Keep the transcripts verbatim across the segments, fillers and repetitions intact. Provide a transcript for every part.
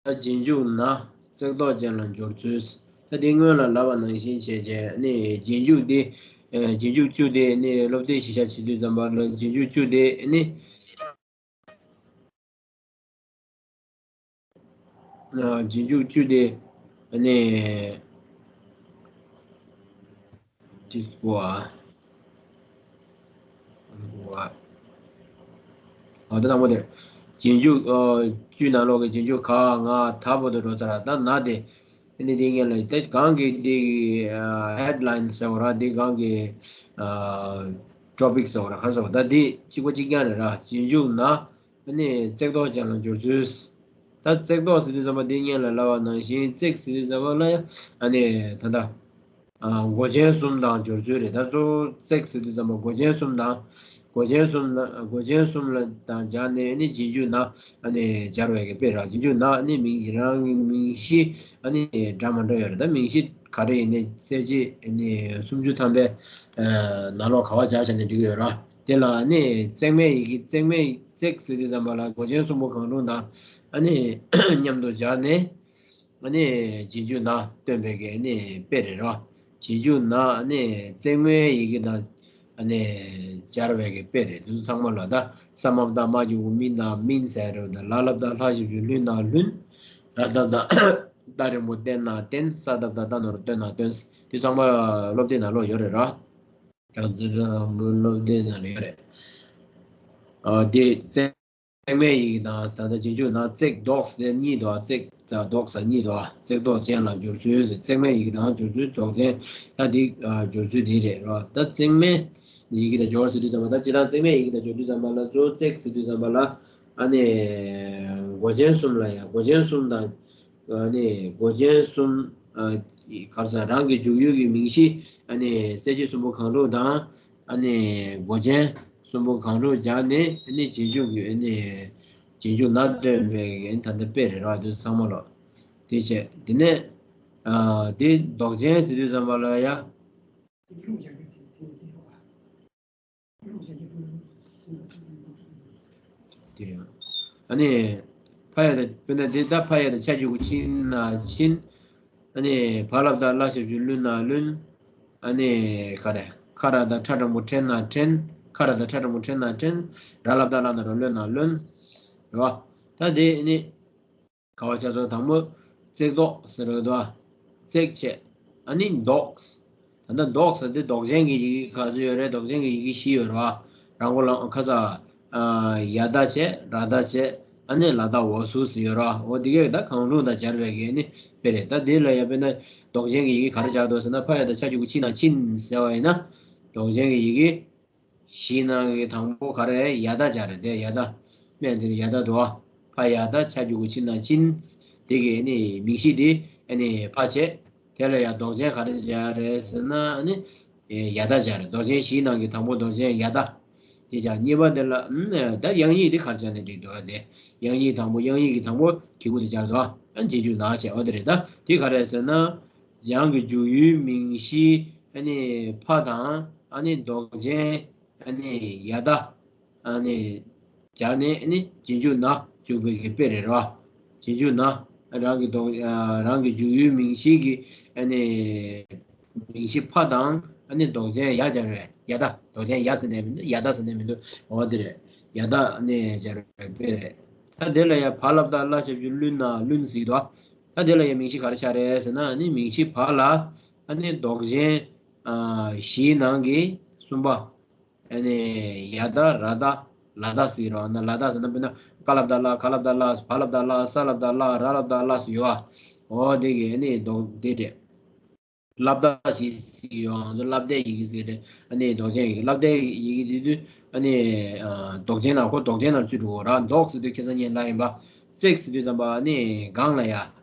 རྗེས་འཇུག་ན་བརྩེགས་ལྡོག་ཅན་ལ་སྦྱོར་ཚུལ། ད་དེ་སྔོན་ལ་ལབ་པ་ནང་བཞིན་བྱས་བྱས་ནི་རྗེས་འཇུག་དེ། ཨ་རྗེས་འཇུག་བཅུ་དེ་ནི་སློབ་དེབ་གཞི་བཞག་བྱེད་དུས་ཙམ་པ་ལ་རྗེས་འཇུག་བཅུ་དེ་ནི། ཨ་རྗེས་འཇུག་བཅུ་དེ་ནི། ཏིས་པོ་ཨ། ཨ་ད་དང་པོ་དེ། རྗེས་འཇུག་ཨ་བཅུའི་ནང་ལོགས་ཀྱི་རྗེས་འཇུག་ག་ང་ད་བར་དུ་འགྲོ་ཚར། ད་ན་དེ། ཨ་ནི་དེ་ངན་ལ་ད་གང་གི་དེ་ཨ་ཧེཌ་ལའིན་ཟེར་བ་ར་དེ་གང་གི་ཨ་ཊོ་པིག་ཟེར་བ་ར་ག་རེ་ཟེར་བ་ད་དེ་གཅིག་པ་གཅིག་རྐྱང་རེད་ར། རྗེས་འཇུག་ན། ཨ་ནི་བརྩེགས་ལྡོག་ཅན་ལ་སྦྱོར་ཚུལ། ད་བརྩེགས་ལྡོག་ཟེར་དུས་ཙམ་པ་འདི་སྔོན་ལ་ལབ་པ་ནང་བཞིན་བརྩེགས་ཟེར་དུས་ཙམ་པ་ལ་ཡང་ཨ་ནི་ད་ལྟ་ཨ་མགོ་ཅན་གསུམ་དང་སྦྱོར་ཚུལ་རེད། ད་གཙོ་བོ་བརྩེགས་ཟེར་དུས་ཙམ་པ་མགོ་ཅན་གསུམ་དང་མགོ་ཅན་གསུམ་ལ་མགོ་ཅན་གསུམ་ལ་དང་སྦྱར་ནས་ཨ་ནི་རྗེས་འཇུག་ན་ཨ་ནི་སྦྱར་བའི་གི་དཔེ་རེད། རྗེས་འཇུག་ན་ཨ་ནི་མིང་གཞི་རང་གི་མིང་གཞི་ཨ་ནི་འདྲ་མི་འདྲ་ཡོད་རེད། ད་མིང་གཞི་ག་རེ་ཡིན་ནའི་གསལ་བྱེད་ཨ་ནི་སུམ་ཅུ་ཐམ་པའི་ཨ་ནང་ལོགས་ག་པར་སྦྱར་བྱས་ནས་འགྲིག་གི་ཡོད་རེད། དེ་ལ་ཨ་ནི་བརྩེགས་མའི་ཡི་གེ་བརྩེགས་མའི་བརྩེགས་ཟེར་དུས་ཙམ་པ་ལ་མགོ་ཅན་གསུམ་པོ་གང་རུང་དང་ཨ་ནི་མཉམ་དུ་སྦྱར་ནས་ཨ་ནི་རྗེས་འཇུག་ན་སྟོན་པའི་གི་ཨ་ནི་དཔེ་རེད་རོ། རྗེས་འཇུག་ན་ཨ་ནི་བརྩེགས་མའི་ཡི་གེ་དང་ཨ་ནི་སྦྱར་བའི་གི་དཔེ་རེད། འདི་ཚོ་ཚང་མ་ལ་ད་ས་མ་བཏགས་མ་གི་གུ་མི་ན་མིན་ཟེར་རོ། ད་ལ་ལ་བཏགས་ལྷ་ཞབས་ཀྱུ་ལུ་ན་ལུན། ར་བཏགས་བཏགས་རྟ་རིང་པོ་བསྟན་ན་བསྟན། ས་བཏགས་བཏགས་རྟ་ནོར་བུ་སྟོན་ན་སྟོན། འདི་ཚང་མ་སློབ་དེབ་ནང་ལོགས་ཡོད་རེད་རོ། རང་བཙན་དྲང་པོའི་སློབ་དེབ་ནང་ལ་ཡོད་རེད། ཨ་དེ་བརྩེགས་མའི་ཡི་གེ་དང་ད་ལྟ་རྗེས་འཇུག་ན་བརྩེགས་ལྡོག་ཟེར་གཉིས་འདུག་ཨ། བརྩེགས་ལྡོག་ཟེར་གཉིས་འདུག་ཨ། བརྩེགས་ལྡོག་ཅན་ལ་སྦྱོར་ཚུལ་ཟེར། བརྩེགས་མའི་ཡི་གེ་དང་སྦྱོར་ཚུལ་ལྡོག་ཅན། ད་འདི་ཨ་སྦྱོར་ཚུལ་འདི་རེད་རོ། ད་བརྩེགས་མའི་ཡི་གེ་དང་སྦྱོར་ཟེར་དུས་ཙམ་པ་ད་སྤྱིར་བཏང་བརྩེགས་མའི་ཡི་གེ་དང་སྦྱོར་དུས་ཙམ་པ་ལ་གཙོ་བོ་བརྩེགས་ཟེར་དུས་ཙམ་པ་ལ་ཨ་ནི་མགོ་ཅན་གསུམ་ལ་ཡང་མགོ་ཅན་གསུམ་དང་། ཨ་ནི་མགོ་ཅན་གསུམ། ཨ་ག་རེ་ཟེར། རང་གི་འཇུག་ཡུལ་གྱི་མིང་གཞི་ཨ་ནི་གསལ་བྱེད་གསུམ་པོ་གང་རུང་དང་ཨ་ནི་མགོ་ཅན་གསུམ་པོ་གང་རུང་སྦྱར་ནས་ཨ་ནི་རྗེས་འཇུག་གི་ཨ་ནི་རྗེས་འཇུག་ན་སྟོན་པའི་ཨ་ནི་ད་ལྟ་དཔེ་རེད་ར། དེ་ཚང་མ་ལོ། དེ་བྱས་དེ་ནས་ཨ་དེ་ལྡོག་ཅན་ཟེར་དུས་ཙམ་པ་ལ་ཡ། དེ་རེད། ཨ་ནི་ཕ་ཡ་དང་དཔེར་ན་འདི་ད་ཕ་ཡ་དང་ཆ་འཇུག་གུ་ཕྱིན་ན་ཕྱིན། ཨ་ནི་བ་ལ་བཏགས་བླ་ཞབས་ཀྱུ་བླུ་ན་བླུན། ཨ་ནི་ག་རེ་ཁ་ར་བཏགས་ཁྲ་དྲང་པོ་ཁྲེན་ན་ཁྲེན། ཁ་ར་བཏགས་ཁྲ་དྲང་པོ་ཁྲེན་ན་ཁྲེན། ར་ལ་བཏགས་བླ་ན་རོ་བློན་ན་བློན། རེད་བ། ད་དེ་ཨ་ནི། ག་བ་ཆ་ཚོ་དང་པོ་བརྩེགས་ལྡོག་ཟེར་རོ་དོ། བརྩེགས་བྱས། ཨ་ནི་ལྡོག་ད་ལྟ་ལྡོག་ཟེར་དེ་ལྡོག་ཅན་གྱི་ཡི་གེ་ག་ཚོད་ཡོད་རེད། ལྡོག་ཅན་གྱི་ཡི་གེ་བཞི་ཡོད་རེད་བ། རང་མགོ་ལ་ཁ་ས། ཡ་བཏགས་བྱས་ར་བཏགས་བྱས། ཨ་ནི་ལ་བཏགས་འོག་ཟུར་ཟེར་ཡོད་རེད་བ། འོ་དེ་གས་ད་གང་རུང་དང་སྦྱར་བའི་གི་ནི་དཔེ་རེད། ད་དེ་ལ་ཡ་དཔེར་ན་ལྡོག་ཅན་གྱི་ཡི་གེ་ག་རེ་སྦྱར་འདུག་ཟེར་ན་ཕ་ཡ་དང་ཆ་འཇུག་གུ་ཕྱིན་ན་ཕྱིན་ཟེར་བ་ཡིན་ན། ལྡོག་ཅན་གྱི་ཡི་གེ་བཞིའི་ནང་གི་དང་པོ་ག་རེ་རེད། ཡ་བཏགས་སྦྱར་རེད་དེ། ཡ་བཏགས་སྨད་འདིར་ཡ་བཏགས་འདུག་བ། ཕ་ཡ་བཏགས་ཆ་འཇུག་གུ་ཕྱིན་ན་ཕྱིན། དེ་གི་ནི་མིང་གཞི་དེ་ཨ་ནི་ཕ་བྱས། དེ་ལ་ཡ་ལྡོག་ཅན་ག་རེ་སྦྱར་རེད་ཟེར་ན་ཨ་ནི་ཡ་བཏགས་སྦྱར་རེད། ལྡོག་ཅན་བཞིའི་ནང་གི་དང་པོ་ལྡོག་ཅན་ཡ་བཏགས། དེ་བྱས་གཉིས་པ་དེ་ལ་ཨ་ནི་ད་དབྱངས་ཡིག་དེ་ག་རེ་སྦྱར་ནས་འགྲིག་འདུག་བ། དེ་དབྱངས་ཡིག་དང་པོ་དབྱངས་ཡིག་གི་དང་པོ་གི་གུ་དེ་སྦྱར་འདུག་བ། ཨ་ནི་རྗེས་འཇུག་ན་བྱས། འོ་དེ་རེད། ད་དེ་ག་རེ་ཟེར་ན། རང་གི་འཇུག་ཡུལ་མིང་གཞི་ཨ་ནི་ཕ་དང་ཨ་ནི་ལྡོག་ཅན་ཨ་ནི་ཡ་བཏགས་ཨ་ནི་སྦྱར་ནས་ཨ་ནི་རྗེས་འཇུག་ན་འཇུག་པའི་གི་དཔེ་རེད་རོ། རྗེས་འཇུག་ན་རང་གི་ལྡོག་ཨ་རང་གི་འཇུག་ཡུལ་མིང་གཞི་གི་ཨ་ནི་མིང་གཞི་ཕ་དང་ཨ་ནི་ལྡོག་ཅན་ཡ་སྦྱར་བས་ཡ་བཏགས། ལྡོག་ཅན་ཡ་ཟེར་ནས་མི་འདུག་ཡ་བཏགས་ཟེར་ནས་མི་འདུག་འོ་དེ་རེད། ཡ་བཏགས་ཨ་ནི་སྦྱར་བའི་དཔེ་རེད། ད་དེ་ལ་ཡ་བ་ལ་བཏགས་བླ་ཞབས་ཀྱུ་བླུ་ན་བླུན་ཟེར་གྱི་འདུག་ད་དེ་ལ་ཡང་མིང་གཞི་ག་རེ་ཆགས་རེད་ཟེར་ན། ཨ་ནི་མིང་གཞི་བ་ལ་ཨ་ནི་ལྡོག་ཅན་ཨ་བཞིའི་ནང་གི་གསུམ་པ། ཨ་ནི་ཡ་བཏགས་ར་བཏགས་ལ་བཏགས་ཟེར་རོ། ཨ་ནི་ལ་བཏགས་ཟེར་ན་དཔེར་ན་ཀ་ལ་བཏགས་ཀླ། ག་ལ་བཏགས་ཀླ། བ་ལ་བཏགས་བླ། ས་ལ་བཏགས་སླ། ར་ལ་བཏགས་རླ་ཟེར་ཡོད་བ། འོ་དེ་གི་ཨ་ནི་ལྡོག་དེ་རེད། སླ་བཏགས་ཞེས་ཟེར་ཡོད་ཨང་། སླ་བརྡའི་ཡི་གེ་ཟེར་རེད། ཨ་ནི་ལྡོག་ཅན་ཡི་གེ། སླ་བརྡའི་ཡི་གེ་དེ་དུས་ཨ་ནི་ཨ་ལྡོག་ཅན་ནང་ཁོ་ལྡོག་ཅན་ནང་ཚུད་འགྲོ་གོ་ར། ལྡོག་ཟེར་དུས་ཁ་སང་ངས་ལབ་ཡིན་པ། བརྩེགས་ཟེར་དུས་ཙམ་པ་ཨ་ནི་སྒང་ལ་ཡ།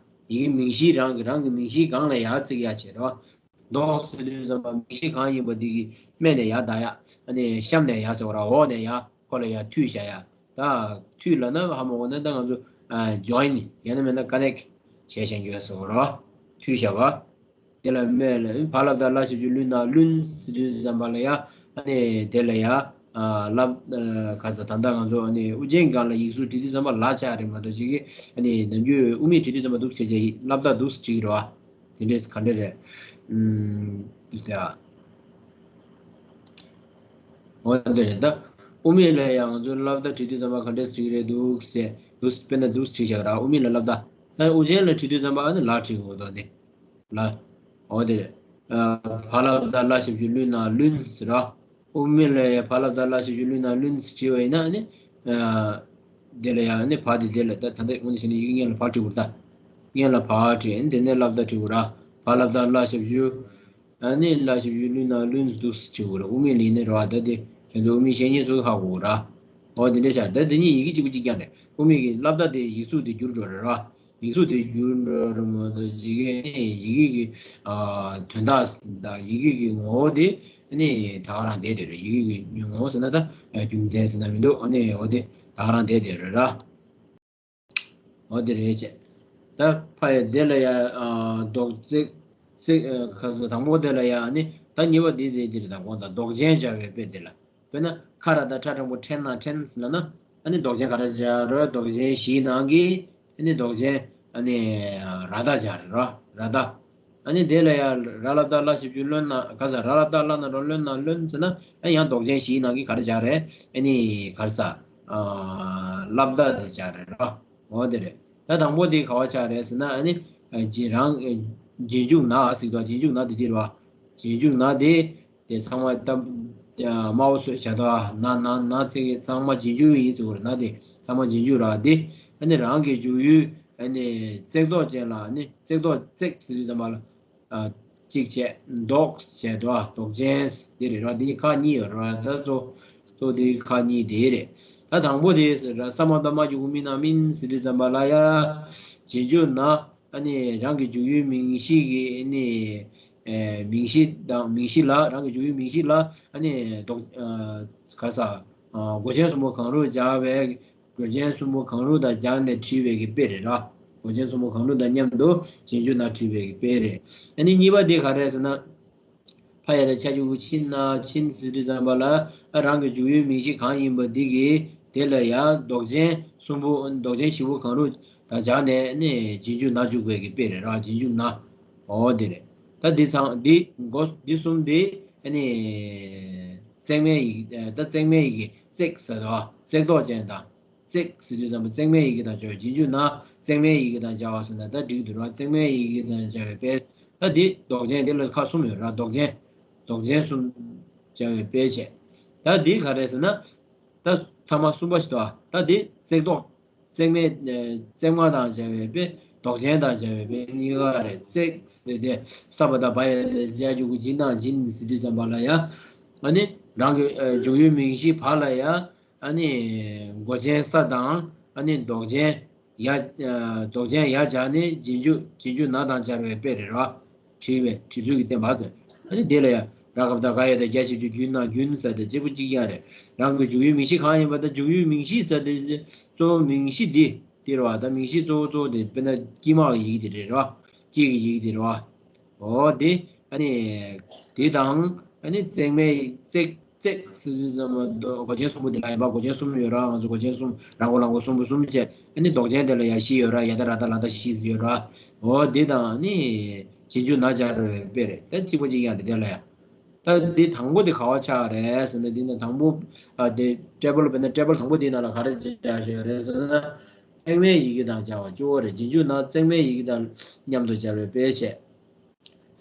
ཡི་གེ་མིང་གཞི་རང་གི་རང་གི་མིང་གཞིའི་སྒང་ལ་ཡ་བརྩེགས་ཡ་བྱེད་རོ། ལྡོག་ཟེར་དུས་ཙམ་པ་མིང་གཞི་གང་ཡིན་པ་དེ་གི་སྨད་ནས་ཡར་ལྡག་ཡ། ཨ་ནི་གཤམ་ནས་ཡར་ཟེར་བ་ར། འོག་ནས་ཡར་ཁོ་ལ་ཡར་མཐུད་བཞག་ཡ། ད་མཐུད་ལབ་ན་ཧ་མ་གོ་ན་ད་ང་ཚོ་ཨ་ཇོ་ཡིན་ཡང་ན་མེད་ན་ཀ་ནེག་བྱས་བཞག་རྒྱུ་ཟེར་བ་ར། མཐུད་བཞག་པ། དེ་ལ་སྨད་ལ་བ་ལ་བཏགས་བླ་ཞབས་ཀྱུ་བླུ་ན་བླུན་ཟེར་དུས་ཙམ་པ་ལ་ཡ། ཨ་ནི་དེ་ལ་ཡ། ཨ་ ཨ་ལབ་ཨ་ག་ས་ད་ལྟ་ང་ཚོ་ཨ་ནི་དབུ་ཅན་སྒང་ལ་ཡིག་གཟུགས་བྲིས་དུས་ཙམ་པ་ལ་ཆགས་རེད་མ་གཏོགས་ཅིག་གི་ཨ་ནི་ནམ་རྒྱུན་དབུ་མེད་བྲིས་དུས་ཙམ་པ་འདུག་ཟེར་བྱས་ལབ་ད་འདུག་བྲིས་ཀྱི་རེད་བ། དེ་འདྲས་ག་འདྲས་རེད། ཨུམ་དེ་ཟེར་ཨ། འོ་དེ་རེད་ད། དབུ་མེད་ལ་ཡང་ང་ཚོ་ལབ་ད་བྲིས་དུས་ཙམ་པ་ག་འདྲས་བྲིས་ཀྱི་རེད་འདུག་ཟེར་འདུག་དཔེར་ན་འདུག་བྲིས་བཞག་ར། དབུ་མེད་ལ་ལབ་ད། ད་དབུ་ཅན་ལ་བྲིས་དུས་ཙམ་པ་ཨ་ནི་ལ་བྲིས་དགོས་འདུག་དེ། ལ། འོ་དེ་རེད། ཨ་བ་ལ་བཏགས་བླ་ཞབས་ཀྱུ་ལུ་ན་ལུན་ཟེར་ར། དབུ་མེད་ལ་ཡང་བ་ལ་བཏགས་བླ་ཞབས་ཀྱུ་ལུ་ན་ལུན་ཟེར་བྲིས་པ་ཡིན་ན་ཨ་ནི། ཨ་དེ་ལ་ཡང་ཨ་ནི་བ་དེ་དེ་ལ་ད་ད་ལྟ་དངོས་གནས་བྱས་ན་ཡིག་སྔོན་ལ་བ་བྲིས་དགོས་རེད་ད། སྔོན་ལ་བ་བྲིས་ཨ་ནི་དེ་ནས་ལབ་ད་བྲིས་དགོས་ར། བ་ལ་བཏགས་བླ་ཞབས་ཀྱུ། ཨ་ནི་བླ་ཞབས་ཀྱུ་ལུ་ན་ལུན་འདུག་སེ་བྲིས་དགོས་ར། དབུ་མེད་ལ་ཡིན་ན་ར་བ་ད་དེ་ཁྱེད་ཚོ་དབུ་མེད་བཤད་མཁན་ཚོ་ཧ་གོ་ར། འོ་དེ་འདྲ་ཤག་ད་དེ་གཉིས་ཡི་གེ་གཅིག་པ་གཅིག་རྐྱང་རེད། དབུ་མེད་ཀྱི་སླབ་ད་དེ་ཡིག་གཟུགས་དེ་འགྱུར་འགྲོ་རེད་ར། ཡིག་གཟུགས་དེ་འགྱུར་འགྲོ་རེད་མ་གཏོགས་ཡི་གེ་ནི་ཡི་གེ་གི་ཨ་དོན་དག་དང་ཡི་གེ་གི་ངོ་བོ་དེ་ནི་ད་ག་རང་བསྡད་དེ་རེད། ཡི་གེ་གི་ངོ་བོ་ཟེར་ན་ད་རྒྱུ་མཚན་ཟེར་ན་མི་འདུག་ཨ་ནི་འོ་དེ་ད་ག་རང་བསྡད་དེ་རེད་ར། འོ་དེ་རེད་ཅེས། ད་ཕ་ཡ་དེ་ལ་ཡ་ཨ་འདོགས་ཚིག་ཚིག་ཨ་ཁ་ས་དང་པོ་དེ་ལ་ཡ་ཨ་ནི་ད་གཉིས་པ་དེ་དེ་དེ་རེད། ད་དགོངས་དག་འདོགས་ཅན་སྦྱར་བའི་དཔེ་དེ་ལ། དཔེར་ན་ཁ་ར་བཏགས་ཁྲ་འགྲེང་བུ་ཁྲེན་ན་ཁྲེན་ཟེར་ལབ་ན། ཨ་ནི་འདོགས་ཅན་ག་རེ་སྦྱར་རེད། འདོགས་ཅན་བཞིའི་ནང་གི་ཨ་ནི་འདོགས་ཅན་ཨ་ནི་ར་བཏགས་སྦྱར་རེད་ར། ར་བཏགས། ཨ་ནི་དེ་ལ་ཡང་ར་ལ་བཏགས་ལ་ཞབས་ཀྱུ་ལོན་ན་ག་ས་ར་ལ་བཏགས་ལ་ན་རོ་ལོན་ན་ལོན་ཟེར་ན་ཨ་ཡང་འདོགས་ཅན་བཞིའི་ནང་གི་ག་རེ་སྦྱར་རེད། ཨ་ནི་ག་རེ་ས་ལ་བཏགས་དེ་སྦྱར་རེད་ར། འོ་དེ་རེད། ད་དང་པོ་དེ་ག་བ་ཆགས་རེད་ཟེར་ན་ཨ་ནི་རྗེས་རང་རྗེས་འཇུག་ན་ཟེར་དུས་རྗེས་འཇུག་ན་དེ་དེ་རེད་བ། རྗེས་འཇུག་ན་དེ། དེ་ཚང་མ་ད་དམར་པོ་བཟོས་བྱ་དོ་ན་ན་ན་ཚིག་གི་ཚང་མ་རྗེས་འཇུག་ཡིན་ཟེར་བ་རེད། ན་དེ་ཚང་མ་རྗེས་འཇུག་ར་དེ། ཨ་ནི་རང་གི་འཇུག་ཡུལ་ཨ་ནི་བརྩེགས་འདོགས་ཅན་ལ་ཨ་ནི་བརྩེགས་འདོགས་བརྩེགས་ཟེར་དུས་ཙམ་པ་ལ་ཨ་གཅིག་བྱས་འདོགས་བྱས་དོ་འདོགས་ཅན་དེ་རེད་ར། དེ་ཁག་གཉིས་ཡོད་ར། ད་གཙོ་གཙོ་དེ་ཁག་གཉིས་དེ་རེད། ད་དང་པོ་དེ་ཟེར་ར་ས་མ་བཏགས་མ་གི་གུ་མི་ན་མིན་ཟེར་དུས་ཙམ་པ་ལ་ཡ་རྗེས་འཇུག་ན། ཨ་ནི་རང་གི་འཇུག་ཡུལ་མིང་གཞི་གི་ཨ་ནི་ཨེ་མིང་གཞི་དང་མིང་གཞི་ལ་རང་གི་འཇུག་ཡུལ་མིང་གཞི་ལ་ཨ་ནི་འདོགས་ཨ་ག་ས་ཨ་མགོ་ཅན་གསུམ་པོ་གང་རུང་སྦྱར་བའི་མགོ་ཅན་གསུམ་པོ་གང་རུང་དང་སྦྱར་ནས་བྲིས་པའི་གི་དཔེ་རེད་ར། མགོ་ཅན་གསུམ་པོ་གང་རུང་དང་མཉམ་དུ་རྗེས་འཇུག་ན་བྲིས་པའི་གི་དཔེ་རེད། ཨ་ནི་གཉིས་པ་དེ་ག་རེ་ཟེར་ན། ཕ་ཡ་ད་ཆ་གི་གུ་ཕྱིན་ན་ཕྱིན་ཟེར་དུས་ཙམ་པ་ལ་ཨ་རང་གི་འཇུག་ཡུལ་མིང་གཞི་གང་ཡིན་པ་འདི་གི་དེ་ལ་ཡང་འདོགས་ཅན་གསུམ་པོ་འདོགས་ཅན་བཞི་པོ་གང་རུང་དང་སྦྱར་ནས་ནི་རྗེས་འཇུག་ན་འཇུག་པའི་གི་དཔེ་རེད་ར། རྗེས་འཇུག་ན། འོ་དེ་རེད། ད་འདི་ཚང་འདི་མགོ་འདི་གསུམ་འདི་ཨ་ནི་བརྩེགས་མའི་ཡི་གེ་ད་བརྩེགས་མའི་ཡི་གེ་བརྩེགས་ཟེར་དོ་བརྩེགས་འདོགས་ཅན་དང་། བརྩེགས་ཟེར་དུས་ཙམ་པ་བརྩེགས་མའི་ཡི་གེ་དང་སྦྱར་བའི་རྗེས་འཇུག་ན་བརྩེགས་མའི་ཡི་གེ་དང་སྦྱར་བ་ཟེར་ན་ད་འགྲིག་འདུག་ར། བརྩེགས་མའི་ཡི་གེ་དང་སྦྱར་བའི་དཔེ། ད་འདི་འདོགས་ཅན་འདི་ལ་ཁག་གསུམ་ཡོད་ར། འདོགས་ཅན། འདོགས་ཅན་གསུམ་སྦྱར་བའི་དཔེ་བྱས། ད་འདི་ག་རེ་ཟེར་ན། ད་ཐ་མ་གསུམ་པ་ཞིག་འདུག་ད་འདི་བརྩེགས་འདོགས། བརྩེགས་མའི་ཨ་བརྩེགས་མ་དང་སྦྱར་བའི་དཔེ། འདོགས་ཅན་དང་སྦྱར་བའི་དཔེ་གཉིས་ཀ་རེད། བརྩེགས་ཟེར་ཏེ་ས་བ་བཏགས་སྦ་ཡ་ད་ཇ་གི་གུ་སྦྱིན་དང་སྦྱིན་ཟེར་དུས་ཙམ་པ་ལ་ཡ། ཨ་ནི་རང་གི་ཨ་འཇུག་ཡུལ་མིང་གཞི་བ་ལ་ཡ། ཨ་ནི་མགོ་ཅན་ས་དང་ཨ་ནི་འདོགས་ཅན་ཡ། ཨ་འདོགས་ཅན་ཡ་སྦྱར་ནས་རྗེས་འཇུག་རྗེས་འཇུག་ན་དང་སྦྱར་བའི་དཔེ་རེད་ར། བྲིས་པའི་བྲིས་ཚུལ་གྱི་བསྟན་པ་ཟེར། ཨ་ནི་དེ་ལ་ཡ་ར་ག་བཏགས་རྒ་ཡ་ད་རྒྱ་ཞབས་ཀྱུ་རྒྱུ་ན་རྒྱུན་ཟེར་ཏེ་གཅིག་པུ་གཅིག་རྐྱང་རེད། རང་གི་འཇུག་ཡུལ་མིང་གཞི་གང་ཡིན་པ་ད་འཇུག་ཡུལ་མིང་གཞི་ཟེར་ཏེ་གཙོ་བོ་མིང་གཞི་འདི་དེ་རེད་བ། ད་མིང་གཞི་གཙོ་བོ་གཙོ་བོ་དེ་དཔེར་ན་དཀྱིལ་མ་གི་ཡི་གེ་དེ་རེད་ར། དཀྱིལ་གྱི་ཡི་གེ་དེ་རེད་བ། འོ་དེ་ཨ་ནི་དེ་དང་ཨ་ནི་བརྩེགས་མའི་བརྩེགས་བརྩེགས་ཟེར་དུས་ཙམ་པ་མགོ་ཅན་གསུམ་པོ་དེ་ལ་ཡིན་པ། མགོ་ཅན་གསུམ་ཡོད་ར། ང་ཚོ་མགོ་ཅན་གསུམ་ར་མགོ་ལ་མགོ་གསུམ་པོ་གསུམ་བྱས། ཨ་ནི་འདོགས་ཅན་དེ་ལ་ཡ་བཞི་ཡོད་ར། ཡ་ད་ར་ད་ལ་ད་བཞི་ཟེར་ཡོད་ར། འོ་དེ་དང་ཨ་ནི་རྗེས་འཇུག་ན་སྦྱར་བའི་དཔེ་རེད། ད་གཅིག་པ་གཅིག་རྐྱང་རེད་དེ་ལ་ཡ། ད་འདི་དང་པོ་དེ་ག་བ་ཆགས་རེད་ཟེར་ན། འདི་ནི་དང་པོ་ཨ་དེ་ཊེ་བལ་དཔེར་ན་ཊེ་བལ་དང་པོ་འདིའི་ནང་ལ་ག་རེ་བྱས་བཞག་ཡོད་རེད་ཟེར་ན། བརྩེགས་མའི་ཡི་གེ་དང་སྦྱར་བ་གཙོ་བོ་རེད། རྗེས་འཇུག་ན་བརྩེགས་མའི་ཡི་གེ་དང་མཉམ་དུ་སྦྱར་བའི་དཔེ་བྱས།